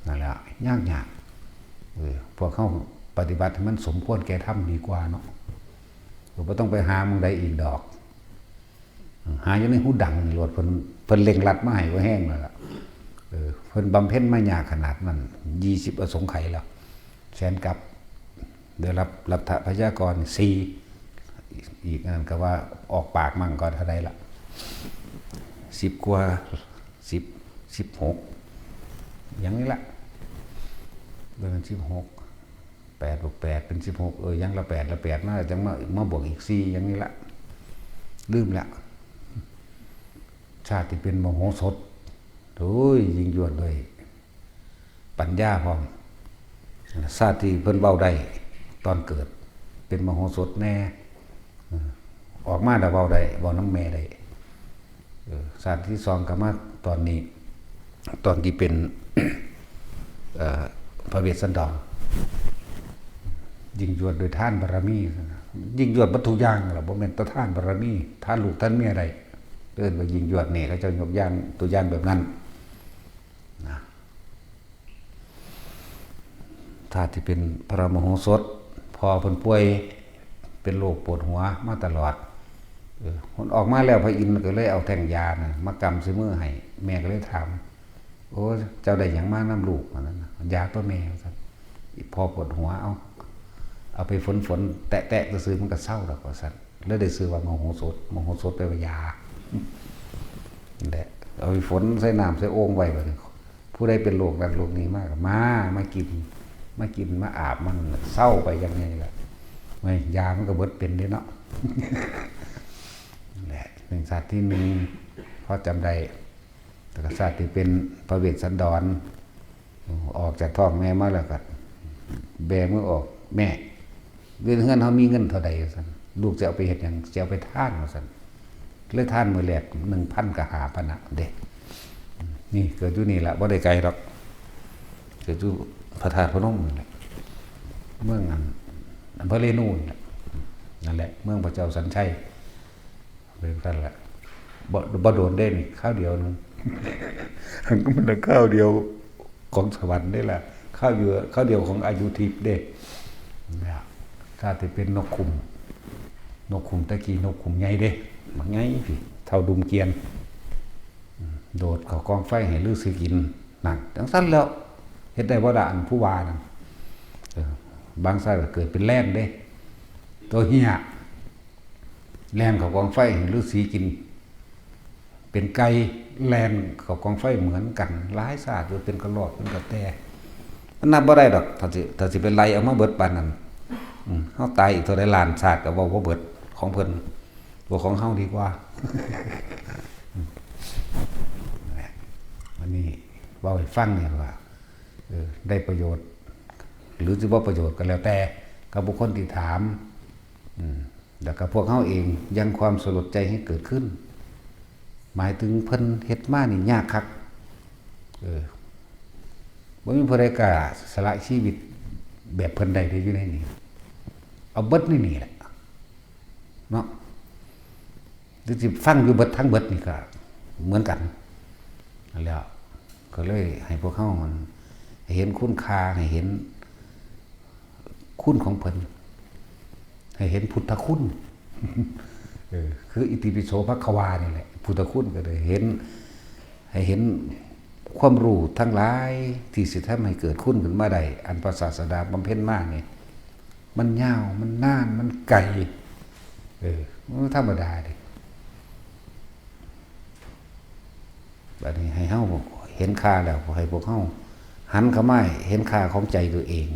นั่นแหละ ยากยาก เออ พวกเฮาปฏิบัติให้มันสมควรแก่ธรรมดีกว่าเนาะ ก็บ่ต้องไปหาหม่องใดอีกดอก หาอยู่ในหูดังนี่โลด เพิ่น เพิ่นเร่งรัดมาให้บ่แฮงแล้วล่ะ เออ เพิ่นบำเพ็ญมายากขนาดนั้น ยี่สิบอสงไขยแล้ว แสนกัป ได้รับรัตถพยากรสี่ อีกนั่นก็ว่าออกปากมั่งก็เท่าใดละ สิบกว่า สิบ สิบหก อย่างนี้ละ เดือนสิบหก แปดบวกแปดเป็นสิบหก เออ อย่างละแปด ละแปดมา จั่งมา มาบวกอีกสี่ อย่างนี้ละ ลืมละ ชาติที่เป็นมโหสถ โอ้ย ยิ่งยวดด้วยปัญญาพร้อม ชาติที่เพิ่นเว้าได้ตอนเกิด เป็นมโหสถแน่ เออ ออกมาแล้วเว้าได้ เว้านำแม่ได้ เออ ชาติที่สองก็มาตอนนี้ ตอนที่เป็น เอ่อ พระเวสสันดร ยิ่งยวดด้วยทานบารมี ยิ่งยวดเบิดทุกอย่างล่ะ บ่แม่นแต่ทานบารมี ทานลูกทานเมียได้ เอิ้นว่ายิ่งยวดนี่ เขาเจ้ายกอย่าง ตัวอย่างแบบนั้น นะ ชาติที่เป็นพระมโหสถ พ่อเพิ่นป่วย เป็นโรคปวดหัวมาตลอด เออ เพิ่นออกมาแล้ว พระอินทร์ก็เลยเอาแท่งยาน่ะมากำใส่มือให้ แม่ก็เลยถาม "โอ้ เจ้าได้หยังมานำลูก" ว่าซั่นน่ะ "ยาตัวแม่" ว่าซั่น "อีพ่อปวดหัว เอา เอาไปฝนๆ แตะๆ ซื่อๆ มันก็เซาดอก" ว่าซั่น แล้วได้ชื่อว่ามโหสถ มโหสถแปลว่ายา นั่นแหละ เอาไปฝนใส่น้ำใส่โอ่งไว้บัดนี้ ผู้ใดเป็นโรคนั้นโรคนี้มาก็มา มากิน มากิน มาอาบมันเซาไปอย่างนี้แหละ ไม่ ยามันก็เบิดเป็นเด้เนาะ นั่นแหละ เป็นชาติที่หนึ่ง พอจำได้ แล้วก็ชาติที่เป็นพระเวสสันดร ออกจากท้องแม่มาแล้วก็แบมือออก "แม่ เงินเฮือนเฮามีเงินเท่าใด" ว่าซั่น "ลูกสิเอาไปเฮ็ดหยัง" "สิเอาไปทาน" ว่าซั่น เลยทานมื้อแรก หนึ่งพัน กับห้าพัน น่ะเด้ นี่เกิดอยู่นี่ล่ะ บ่ได้ไกลดอก เกิดอยู่พระธาตุพนมนั่นแหละ เมืองอัน อำเภอเรนูนั่นแหละ นั่นแหละ เมืองพระเจ้าสัญชัย เป็นซั่นแหละ บ่ บ่โดนเด้นี่ คราวเดียวนึง มันก็คราวเดียวของสวรรค์นี่แหละ คราวเดียว คราวเดียวของอายุทิพย์เด้ เนี่ย ชาติเป็นนกขุม นกขุมตะกี้ นกขุมใหญ่เด้ บักใหญ่พี่ เท่าดุมเกวียน อืม โดดเข้ากองไฟให้ฤๅษีกิน นั่น จั่งซั่นแล้ว เฮ็ดได้บ่ล่ะ อันผู้ว่านั่น บางชาติก็เกิดเป็นแล่นเด้ ตัวเฮีย แล่นเข้ากองไฟให้ฤๅษีกิน เป็นไก่แล่นเข้ากองไฟเหมือนกัน หลายชาติอยู่ เป็นกระรอก เป็นกระแต มันนับบ่ได้ดอก ถ้าสิ ถ้าสิไปไล่เอามาเบิดปานนั้น อืม เฮาตายอีกเท่าใดล้านชาติก็เว้าบ่เบิดของเพิ่น ตัวของเฮาดีกว่า อันนี้เว้าให้ฟังเนี่ยว่า เออ ได้ประโยชน์ หรือสิบ่ประโยชน์ก็แล้วแต่ กับบุคคลที่ถาม อืม แล้วก็พวกเฮาเองยังความสลดใจให้เกิดขึ้น หมายถึงเพิ่นเฮ็ดมานี่ยากคัก เออ บ่มีผู้ใดกล้าสละชีวิตแบบเพิ่นได้เด้อยู่ในนี้ เอาเบิดในนี่แหละ เนาะ หรือสิฟังอยู่เบิดทั้งเบิดนี่ก็เหมือนกัน นั่นแหล้ว ก็เลยให้พวกเฮามันให้เห็นคุณค่า ให้เห็นคุณของเพิ่น ให้เห็นพุทธคุณ เออ คืออิติปิโสภควานี่แหละ พุทธคุณก็เลยเห็น ให้เห็นความรู้ทั้งหลายที่สิทำให้เกิดคุณขึ้นมาได้ อันพระศาสดาบำเพ็ญมานี่ มันยาว มันนาน มันไกล เออ มันธรรมดาเด้ บัดนี้ให้เฮาเห็นค่าแล้ว ให้พวกเฮาหันเข้ามาเห็นค่าของใจตัวเอง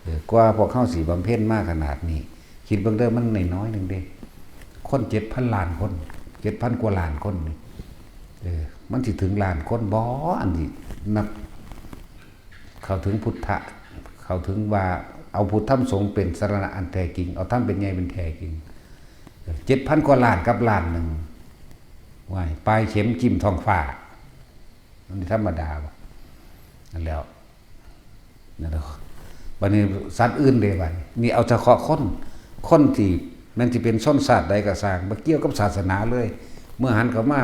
เออ กว่าพวกเฮาสิบำเพ็ญมาขนาดนี้ คิดเบิ่งเด้อ มันน้อยๆหนึ่งเด้ คนเจ็ดพันล้านคน เจ็ดพันกว่าล้านคนนี่ เออ มันสิถึงล้านคนบ่ อันที่นับ เข้าถึงพุทธะ เข้าถึงว่าเอาพุทธธรรมสงฆ์เป็นสรณะอันแท้จริง เอาธรรมเป็นใหญ่เป็นแท้จริง เจ็ดพันกว่าล้านกับล้านหนึ่ง ว้าย ปลายเข็มจิ้มท้องฟ้า มันธรรมดาบ่ นั่นแหล้ว นั่นแหละ บัดนี้สัตว์อื่นเด้บัดนี้ นี่เอาเฉพาะคน คนที่แม่นสิเป็นชนชาติใดก็ซ่าง บ่เกี่ยวกับศาสนาเลย เมื่อหันเข้ามา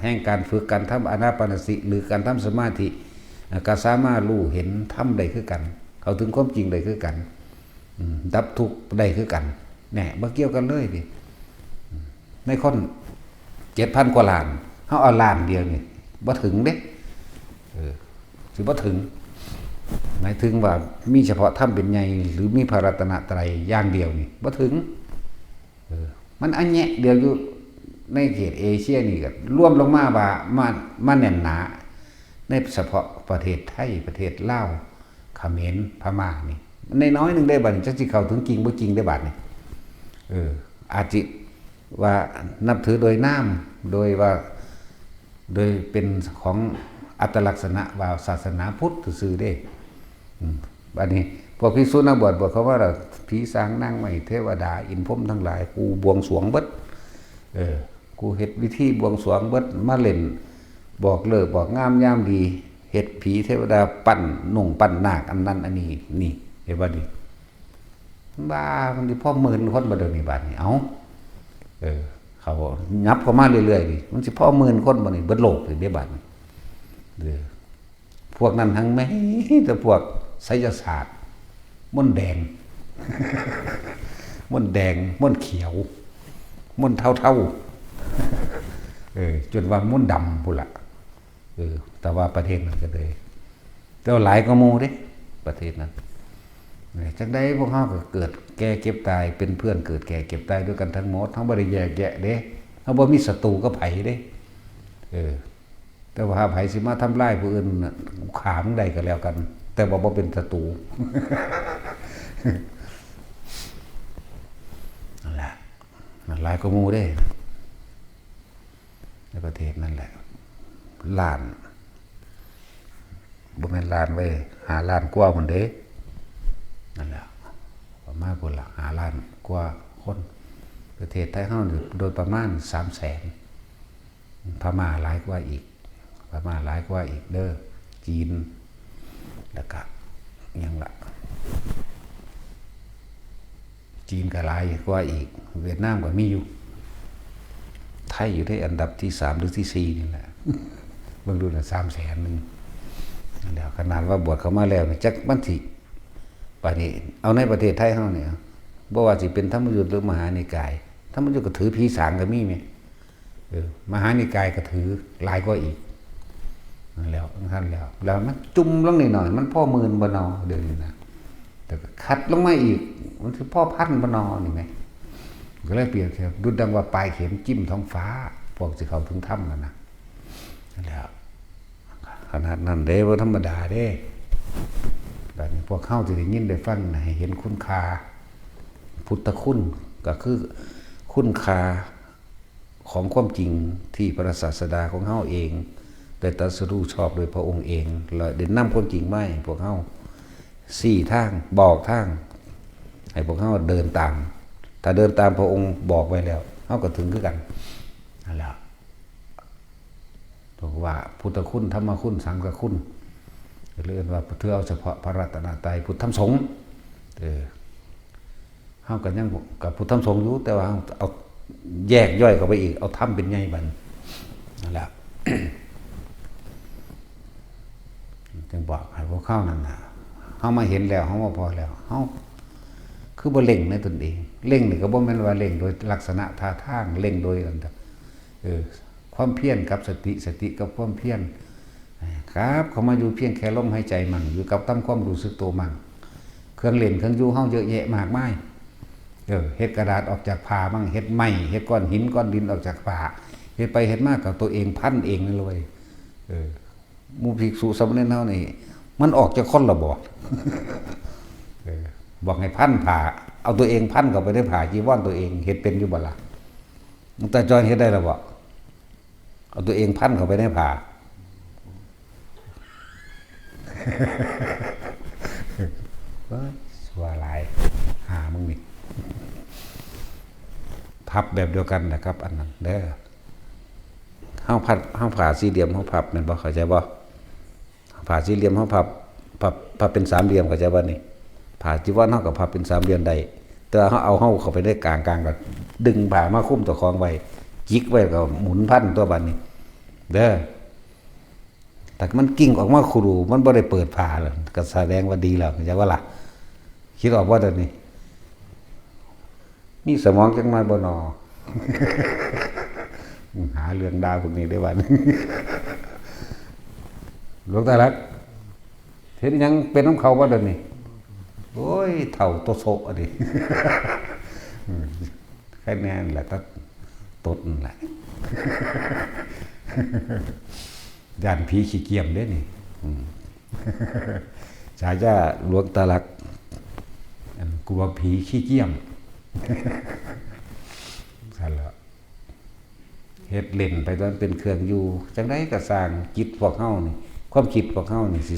แห่งการฝึกการทำอานาปานสติ หรือการทำสมาธิ ก็สามารถรู้เห็นธรรมได้คือกัน เข้าถึงความจริงได้คือกัน อืม ดับทุกข์ได้คือกัน แน่ บ่เกี่ยวกันเลยนี่ ในคนเจ็ดพันกว่าล้าน เฮาเอาล้านเดียวนี่ บ่ถึงเด้ เออ สิบ่ถึง หมายถึงว่ามีเฉพาะธรรมเป็นใหญ่ หรือมีพระรัตนตรัยอย่างเดียวนี่ บ่ถึง เออ มันอันแยะเดียวอยู่ในเขตเอเชียนี่ก็รวมลงมาว่ามา มาแน่นหนา ในเฉพาะประเทศไทย ประเทศลาว เขมร พม่านี่ มันน้อยๆหนึ่งได้บัดนี้ จักสิเข้าถึงจริงบ่จริงได้บัดนี้ เออ อาจสิว่านับถือโดยนาม โดยว่า โดยเป็นของอัตลักษณะว่าศาสนาพุทธซื่อๆเด้ อืม บัดนี้พวกภิกษุนักบวช บวชเข้ามาแล้ว ผีสางนางไม้ เทวดา อินทร์พรหมทั้งหลาย กูบวงสรวงเบิด เออ กูเฮ็ดวิธีบวงสรวงเบิด มาเล่น บอกฤกษ์บอกงามยามดี เฮ็ดผีเทวดา ปั้นนุ่งปั้นนาค อันนั้นอันนี้ นี่ เห็นบ่นี่ บ้า มันสิพอหมื่นคนบ่เดี๋ยวนี้ บัดนี้ เอ้า เออ เขายับเข้ามาเรื่อยๆนี่ มันสิพอหมื่นคนบ่นี่ เบิดโลกนี่เด้บัดนี้ เออ พวกนั้นทั้งแม่นแต่พวกไสยศาสตร์ มนต์แดง มนต์แดง มนต์เขียว มนต์เทาๆ เออ จนว่ามนต์ดำพุ้นละ เออ แต่ว่าประเทศนั้นก็เลย แต่ว่าหลายกว่าหมู่เด้ ประเทศนั้น เนี่ย จั่งใดพวกเฮาก็เกิดแก่เจ็บตาย เป็นเพื่อนเกิดแก่เจ็บตายด้วยกันทั้งหมด เฮาบ่ได้แยกแยะเด้ เฮาบ่มีศัตรูกับไผเด้ เออ แต่ว่าหาไผสิมาทำลายผู้อื่นน่ะ กูฆ่ามึงได้ก็แล้วกัน แต่ว่าบ่เป็นศัตรู นั่นแหละ มันหลายกว่าหมู่เด้ ในประเทศนั่นแหละ ล้าน บ่แม่นล้านเว้ย ห้าล้านกว่าพุ้นเด้ นั่นแหละ ประมาณพุ้นละ ห้าล้านกว่าคน ประเทศไทยเฮานี่โดยประมาณสามแสน พม่าหลายกว่าอีก พม่าหลายกว่าอีกเด้อ จีน แล้วก็หยังละ จีนก็หลายกว่าอีก เวียดนามก็มีอยู่ ไทยอยู่ในอันดับที่สามหรือที่สี่นี่แหละ เบิ่งดูนะ สามแสนหนึ่ง นั่นแหละ ขนาดว่าบวชเข้ามาแล้วนี่ จักมันสิ บัดนี้ เอาในประเทศไทยเฮาเนี่ย บ่ว่าสิเป็นธรรมยุตหรือมหานิกาย ธรรมยุตก็ถือผีสางก็มีแหม เออ มหานิกายก็ถือหลายกว่าอีก นั่นแหล้ว นั่นแหล้ว แล้วมันจุ่มลงนิดหน่อย มันพอหมื่นบ่นอ เดี๋ยวนี้นะ แต่ก็คัดลงมาอีก มันคือพ่อพันธุ์บ่นอนี่ไหม ก็เลยเปรียบเทียบดุจดังว่าปลายเข็มจิ้มท้องฟ้า พวกสิเข้าถึงธรรมนั่นนะ นั่นแหละ ขนาดนั้นเด้ บ่ธรรมดาเด้ บัดนี้พวกเฮาสิได้ยินได้ฟังนะ ให้เห็นคุณค่า พุทธคุณ ก็คือคุณค่าของความจริงที่พระศาสดาของเฮาเอง ได้ตรัสรู้ชอบโดยพระองค์เอง และได้นำความจริงมาให้พวกเฮา ชี้ทาง บอกทาง ให้พวกเฮาเดินตาม ถ้าเดินตามพระองค์บอกไว้แล้ว เฮาก็ถึงคือกัน นั่นแหละ บอกว่าพุทธคุณ ธรรมคุณ สังฆคุณ เรียกว่าถือเอาเฉพาะพระรัตนตรัย พุทธธรรมสงฆ์ เออ เฮาก็ยังกับพุทธธรรมสงฆ์อยู่ แต่ว่าเฮาเอาแยกย่อยเข้าไปอีก เอาธรรมเป็นใหญ่บัด นั่นแหละ จึงบอกให้พวกเฮานั่นน่ะ เฮามาเห็นแล้ว เฮามาพอแล้ว เฮาคือบ่เร่งในตนเอง เร่งนี่ก็บ่แม่นว่าเร่งโดยลักษณะท่าทาง เร่งโดยอัน เออ ความเพียรกับสติ สติกับความเพียร ครับ เข้ามาอยู่เพียงแค่ลมหายใจมั่ง อยู่กับตามความรู้สึกตัวมั่ง เครื่องเล่นเครื่องอยู่เฮาเยอะแยะมากมาย เออ เฮ็ดกระดาษออกจากผ้ามั่ง เฮ็ดไม้ เฮ็ดก้อนหินก้อนดินออกจากผ้า เฮ็ดไปเฮ็ดมากับตัวเองพันเองนั่นเลย เออ หมู่ภิกษุสามเณรเฮานี่ มันออกจากคนละบ่ เออ บอกให้พันผ้า เอาตัวเองพันเข้าไปในผ้าจีวรตัวเอง เฮ็ดเป็นอยู่บ่ล่ะ หลวงตาจอยเฮ็ดได้แล้วบ่ เอาตัวเองพันเข้าไปในผ้า เอ้ย ชั่วหลาย หามึงนี่ พับแบบเดียวกันนะครับ อันนั้นเด้อ เฮาพับ เฮาผ้าสี่เหลี่ยม เฮาพับ แม่นบ่ เข้าใจบ่ ผ้าสี่เหลี่ยม เฮาพับ พับ พับเป็นสามเหลี่ยม เข้าใจบ่นี่ ผ้าจีวรเฮาก็พับเป็นสามเหลี่ยมได้ แต่ว่าเฮาเอาเฮาเข้าไปในกลาง กลางก็ดึงผ้ามาคลุมเจ้าของไว้ จิกไว้ ก็หมุนพันตัวบัดนี้ เด้อ แต่มันกิ่งออกมาครู มันบ่ได้เปิดผ้าแล้ว ก็แสดงว่าดีแล้ว เข้าใจบ่ล่ะ คิดออกบ่เดี๋ยวนี้ มีสมองจักหน่อยบ่นอ หาเรื่องด่าพวกนี้ได้บัดนี้ หลวงตาหลัก เฮ็ดหยังเป็นนำเขาบ่เดี๋ยวนี้ โอ้ย เฒ่าโตโซะอะดิ อืม แค่นั้นแหละ ตัดตดนั่นแหละ ย่านผีขี้เกียมเด้นี่ อืม ฉายาหลวงตาหลัก อันกลัวผีขี้เกียม ซั่นล่ะ เฮ็ดเล่นไปตอนเป็นเครื่องอยู่ จั่งใดก็ซ่าง จิตพวกเฮานี่ ความคิดพวกเฮานี่สิ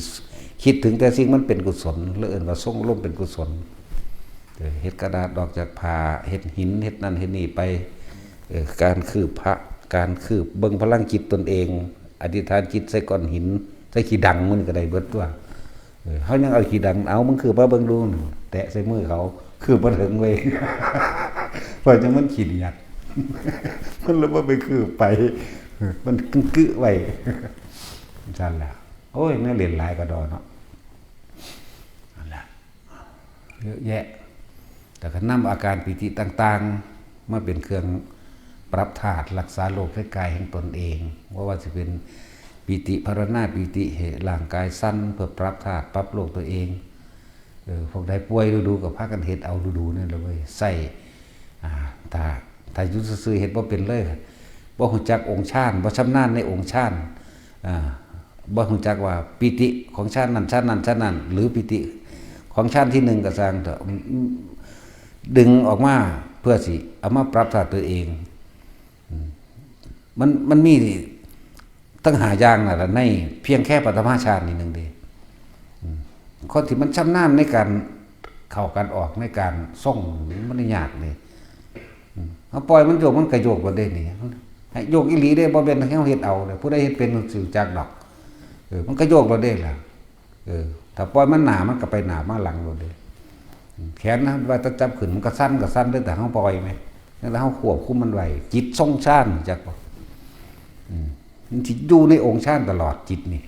คิดถึงแต่สิ่งมันเป็นกุศล หรือเอิ้นว่าทรงอารมณ์เป็นกุศล เออ เฮ็ดกระดาษออกจากผ้า เฮ็ดหิน เฮ็ดนั่นเฮ็ดนี่ไป เออ การคืบพระ การคืบเบิ่งพลังจิตตนเอง อธิษฐานจิตใส่ก้อนหิน ใส่ขี้ดังมันก็ได้เบิดตัว เออ เขายังเอาขี้ดัง เอา มึงคืบมาเบิ่งดู แตะใส่มือเขา คืบบ่ถึงเว้ย เพราะจั่งมันขี้เดียด มันเลยบ่ไปคืบไป มันกึ๊กไว้ ซั่นแหละ โอ้ย แนวเล่นหลายกะด้อเนาะ นั่นแหละ เยอะแยะ แต่ก็นำอาการปีติต่างๆ มาเป็นเครื่องปรับธาตุรักษาโรคในกายแห่งตนเอง บ่ว่าสิเป็นปีติภาวนา ปีติให้ร่างกายสั่น เพื่อปรับธาตุปรับโรคตัวเอง เออ พวกใดป่วยดูๆ ก็พากันเฮ็ดเอาดูๆ นั่นแหละเว้ย ใส่ อ่า ถ้า ถ้าอยู่ซื่อๆ เฮ็ดบ่เป็นเลย บ่ฮู้จักองค์ฌาน บ่ชำนาญในองค์ฌาน อ่า บ่ฮู้จักว่าปีติของฌานนั้น ฌานนั้น ฌานนั้น หรือปีติของฌานที่หนึ่งก็ซ่างเถาะ อืม อืม ดึงออกมาเพื่อสิเอามาปรับธาตุตัวเอง อืม มัน มันมีตั้งห้าอย่างนั่นล่ะ ในเพียงแค่ปฐมฌานนี่หนึ่งเด้ อืม คนที่มันชำนาญในการเข้าการออก ในการทรง มันยากเลย อืม เอาปล่อยมันโยก มันก็โยกบ่ได้นี่ ให้โยกอีหลีเด้ บ่แม่นให้เฮาเฮ็ดเอาเด้ ผู้ใดเฮ็ดเป็นมันสิรู้จักดอก เออ มันก็โยกบ่ได้ล่ะ เออ ถ้าปล่อยมันหน้า มันก็ไปหน้ามาหลังโลดเด้ อืม แขนนะ ว่าจะจับขึ้น มันก็สั่น ก็สั่นเด้ แต่เฮาปล่อยไหม แล้วเฮาควบคุมมันไว้ จิตทรงฌาน จักบ่ อืม มันสิอยู่ในองค์ฌานตลอด จิตนี่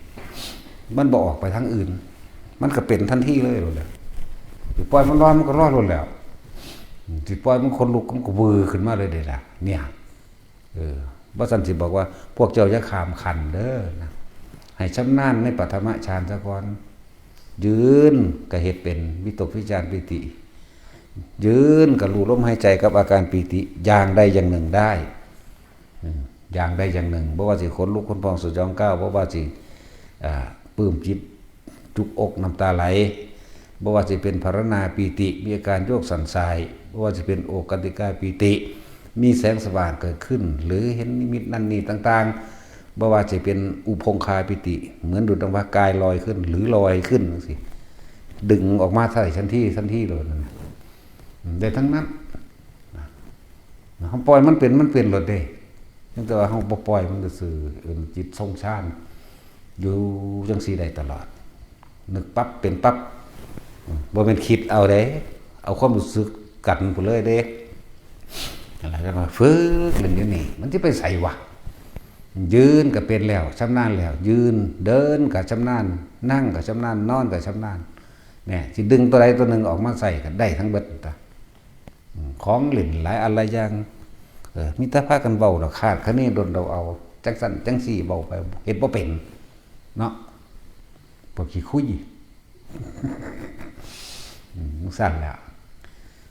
มันบ่ออกไปทางอื่น มันก็เป็นทันทีเลยโลดแหละ สิปล่อยมันลอย มันก็ลอยโลดแล้ว อืม สิปล่อยมันขนลุก มันก็วือขึ้นมาเลยเด้ล่ะ เนี่ย เออ บ่ซั้นสิบอกว่า พวกเจ้าอย่าข้ามขั้นเด้อนะ ให้ชำนาญในปฐมฌานซะก่อน ยืนก็เฮ็ดเป็นวิตกวิจารปีติ ยืนก็รู้ลมหายใจกับอาการปีติอย่างใดอย่างหนึ่งได้ อืม อย่างใดอย่างหนึ่ง บ่ว่าสิขนลุกขนพองสยองก้าว บ่ว่าสิ อ่า ปลื้มจิตจุกอกน้ำตาไหล บ่ว่าสิเป็นภาวนาปีติ มีอาการโยกสั่นสาย บ่ว่าสิเป็นโอคคันติกาปีติ มีแสงสว่างเกิดขึ้น หรือเห็นนิมิตนั่นนี่ต่างๆ บ่ว่าสิเป็นอุพงคาปีติ เหมือนดุจดังว่ากายลอยขึ้น หรือลอยขึ้นจังซี้ ดึงออกมาใส่ทันทีทันทีเลยนั่นน่ะ อืม ได้ทั้งนั้น เฮาปล่อยมันเป็น มันเป็นโลดเด้ เพียงแต่ว่าเฮาบ่ปล่อยมันซื่อๆ เอิ้นจิตทรงฌาน อยู่จังซี่ได้ตลอด นึกปั๊บเป็นปั๊บ อืม บ่แม่นคิดเอาเด้ เอาความรู้สึกกันพู้นเลยเด้ อะไรก็มาฝึกเล่นอยู่นี่ มันสิไปไสวะ ยืนก็เป็นแล้ว ชำนาญแล้ว ยืน เดินก็ชำนาญ นั่งก็ชำนาญ นอนก็ชำนาญ เนี่ย สิดึงตัวใดตัวหนึ่งออกมาใส่ก็ได้ทั้งเบิดตั๊ว อืม ของเล่นหลายอันหลายอย่าง เออ มีแต่พากันเว้าดอก คาดคะเนดนเดาเอา จังซั่นจังซี่เว้าไป เฮ็ดบ่เป็น เนาะ พวกขี้คุย อืม จังซั่นแหละ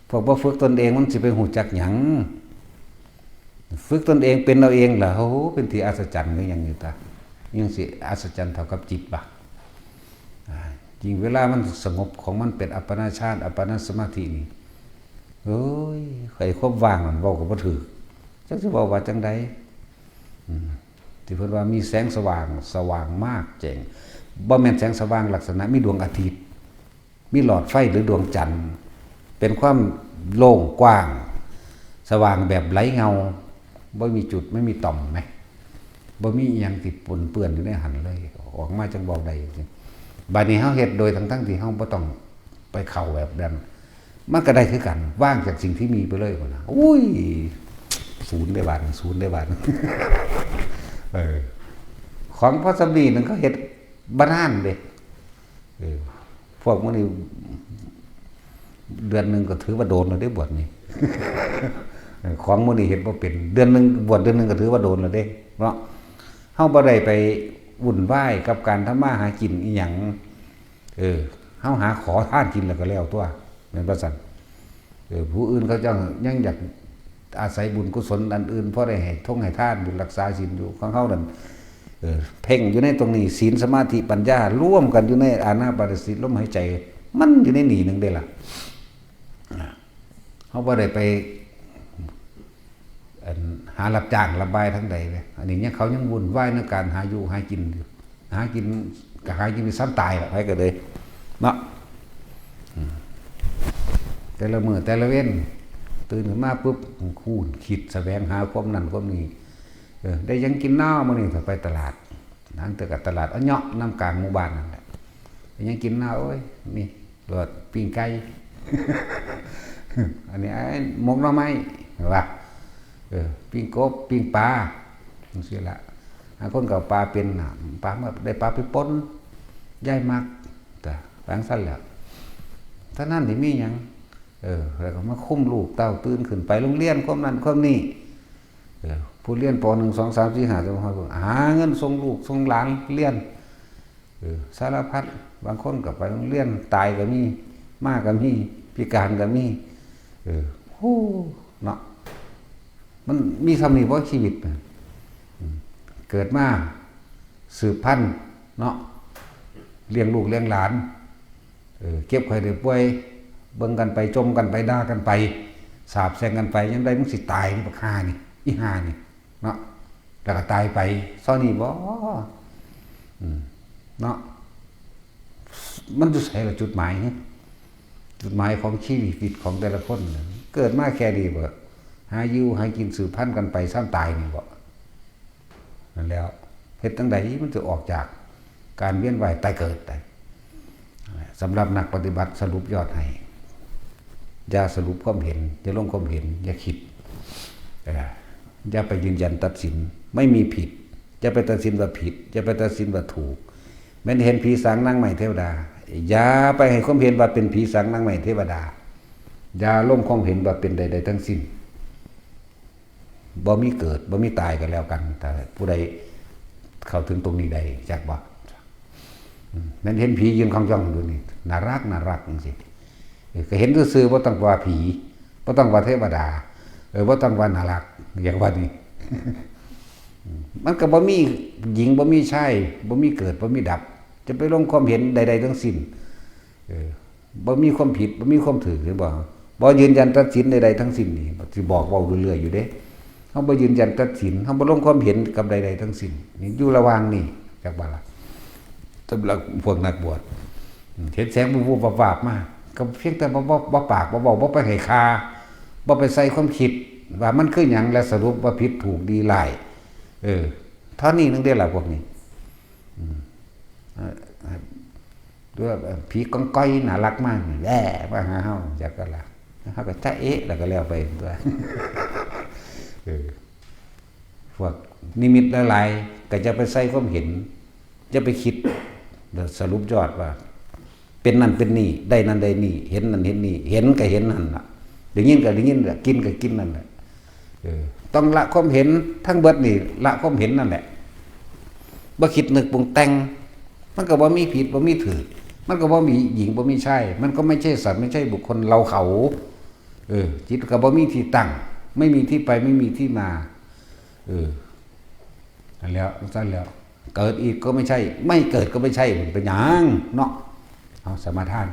พวกบ่ฝึกตนเองมันสิไปฮู้จักหยัง ฝึกตนเองเป็นเอาเองล่ะ โอ้โห เป็นที่อัศจรรย์คือหยังอยู่ตา ยังสิอัศจรรย์เท่ากับจิตบ่ อ่า ยิ่งเวลามันสงบของมันเป็นอัปปนาฌาน อัปปนาสมาธินี่ โอ้ย ไอ้ความว่างนั่นเว้าก็บ่ถืก จักสิเว้าว่าจังใด อืม ที่เพิ่นว่ามีแสงสว่าง สว่างมากแจ้ง บ่แม่นแสงสว่างลักษณะมีดวงอาทิตย์ มีหลอดไฟหรือดวงจันทร์ เป็นความโล่งกว้าง สว่างแบบไร้เงา บ่มีจุด ไม่มีต่อมนะ บ่มีอิหยังที่ปนเปื้อนอยู่ในหั้นเลย ออกมาจังเว้าได้จังซี้ บัดนี้เฮาเฮ็ดโดยทั้งๆที่เฮาบ่ต้องไปเข้าแบบนั้น มันก็ได้คือกัน ว่างจากสิ่งที่มีไปเลยพุ้นน่ะ อุ้ย ศูนย์ได้บาด ศูนย์ได้บาด เออ ของพอส่ำนี้หนึ่งเขาเฮ็ดบ่นานเด้ เออ พวกมื้อนี้ เดือนหนึ่งก็ถือว่าโดนแล้วเด้ บวชนี่ เออ ของมื้อนี้เฮ็ดบ่เป็น เดือนหนึ่ง บวชเดือนหนึ่งก็ถือว่าโดนแล้วเด้ เนาะ เฮาบ่ได้ไปวุ่นวายกับการทำมาหากินอิหยัง เออ เฮาหาขอทานกินแล้วก็แล้วตั๊ว แม่นบ่ซั่น เออ ผู้อื่นเขาเจ้ายังอยากอาศัยบุญกุศลอันอื่น พอได้ให้ทงให้ทาน บุญรักษาศีลอยู่ ของเฮานั่น เออ เพ่งอยู่ในตรงนี้ ศีล สมาธิ ปัญญา รวมกันอยู่ในอานาปานสติ ลมหายใจ มันอยู่ในนี่หนึ่งเด้ล่ะ อ่า เฮาบ่ได้ไป อัน หารับจ้างรับบายทางใดเลย อันนี้ยัง เขายังวุ่นวายในการหาอยู่หากินอยู่ หากิน ก็หากินซ้ำตายล่ะ ไผก็เลย เนาะ อืม แต่ละมื้อแต่ละเว็น ตื่นขึ้นมาปุ๊บ คูนคิดแสวงหาความนั่นความนี่ เออ ได้หยังกินน้อมื้อนี้ ถ้าไปตลาด หลังจากกับตลาดเอาเนาะ นำกลางหมู่บ้านนั่นแหละ ได้หยังกินน้อ โอ้ย มี โลด ปิ้งไก่ อันนี้ ไอ้ หมกหน่อไม้ ว่า เออ ปิ้งกบ ปิ้งปลา จังซี้ละ หาคนก็เอาปลาเป็นน่ะ ปลามา ได้ปลาไปป่น ยายมัก แต่ ว่าจั่งซั้นแหละ เท่านั้นที่มีหยัง เออ แล้วก็มาคุมลูกเต้า ตื่นขึ้นไปโรงเรียน ความนั้นความนี้ เออ ผู้เรียน ป.หนึ่ง สอง สาม สี่ ห้า หาเงินส่งลูกส่งหลานเรียน เออ สารพัด บางคนก็ไปโรงเรียน ตายก็มี มาก็มี พิการก็มี เออ โอ้ เนาะ มันมีส่ำนี้บ่ชีวิตน่ะ อืม เกิดมา สืบพันธุ์ เนาะ เลี้ยงลูกเลี้ยงหลาน เออ เจ็บไข้ได้ป่วย เบิ่งกันไป จ่มกันไป ด่ากันไป สาปแช่งกันไป ยามใดมึงสิตายนี่ บักห่านี่ อีห่านี่ เนาะ แล้วก็ตายไป ซ้อนี้บ่ อืม เนาะ มันอยู่ไสล่ะจุดหมาย จุดหมายของชีวิตของแต่ละคนน่ะ เกิดมาแค่นี้บ่ หาอยู่หากินสืบพันธุ์กันไป ซ้ำตายนี่บ่ นั่นแหล้ว เฮ็ดจั่งใดมันจะออกจากการเวียนว่ายตายเกิดได้ สำหรับนักปฏิบัติสรุปยอดให้ อย่าสรุปความเห็น อย่าลงความเห็น อย่าคิด เอ่อ อย่าไปยืนยันตัดสิน ไม่มีผิด อย่าไปตัดสินว่าผิด อย่าไปตัดสินว่าถูก แม้นเห็นผีสางนางไม้เทวดา อย่าไปให้ความเห็นว่าเป็นผีสางนางไม้เทวดา อย่าลงความเห็นว่าเป็นใดๆทั้งสิ้น บ่มีเกิด บ่มีตายกันแล้วกัน แต่ผู้ใดเข้าถึงตรงนี้ได้ จักบ่ แม่นเห็นผียืนคองจ้องอยู่นี่ น่ารัก น่ารักจังซี่ เออ ก็เห็นซื่อๆ บ่ต้องว่าผี บ่ต้องว่าเทวดา เออ บ่ต้องว่าน่ารัก อย่างว่านี่ มันก็บ่มีหญิง บ่มีชาย บ่มีเกิด บ่มีดับ จะไปลงความเห็นใดๆ ทั้งสิ้น เออ บ่มีความผิด บ่มีความถูก เห็นบ่ บ่ยืนยันตัดสินใดๆ ทั้งสิ้นนี่ สิบอกเว้าเรื่อยๆ อยู่เด้ เฮาบ่ยืนยันตัดสิน เฮาบ่ลงความเห็นกับใดๆ ทั้งสิ้น นี่อยู่ระหว่างนี่ จักว่าล่ะ สำหรับพวกนักบวช อืม เห็นแสง วุบๆ วับๆ มา ก็เพียงแต่บ่ บ่ บ่ปาก บ่เว้า บ่ไปให้ค่า บ่ไปใส่ความคิด ว่ามันคือหยัง และสรุปว่าผิดถูกดีร้าย เออ เท่านี้นึงเด้ล่ะพวกนี้ อืม เอ่อ หรือว่าผีกองกอยน่ารักมาก แหว่มาหาเฮา จักก็ล่ะ เฮาก็จะเอ๊ะ แล้วก็แล้วไปตัว เออ พวกนิมิตหลายๆ ก็จะไปใส่ความเห็น จะไปคิด แล้วสรุปยอดว่า เป็นนั่นเป็นนี่ ได้นั่นได้นี่ เห็นนั่นเห็นนี่ เห็นก็เห็นนั่นล่ะ ได้ยินก็ได้ยินล่ะ กินก็กินนั่นแหละ เออ ต้องละความเห็นทั้งเบิดนี่ ละความเห็นนั่นแหละ บ่คิดนึกปรุงแต่ง มันก็บ่มีผิด บ่มีถูก มันก็บ่มีหญิง บ่มีชาย มันก็ไม่ใช่สัตว์ ไม่ใช่บุคคล เราเขา เออ จิตก็บ่มีที่ตั้ง ไม่มีที่ไป ไม่มีที่มา เออ นั่นแหล้ว ซั่นแหล้ว เกิดอีกก็ไม่ใช่ ไม่เกิดก็ไม่ใช่ มันเป็นหยังเนาะ เอาสมาทาน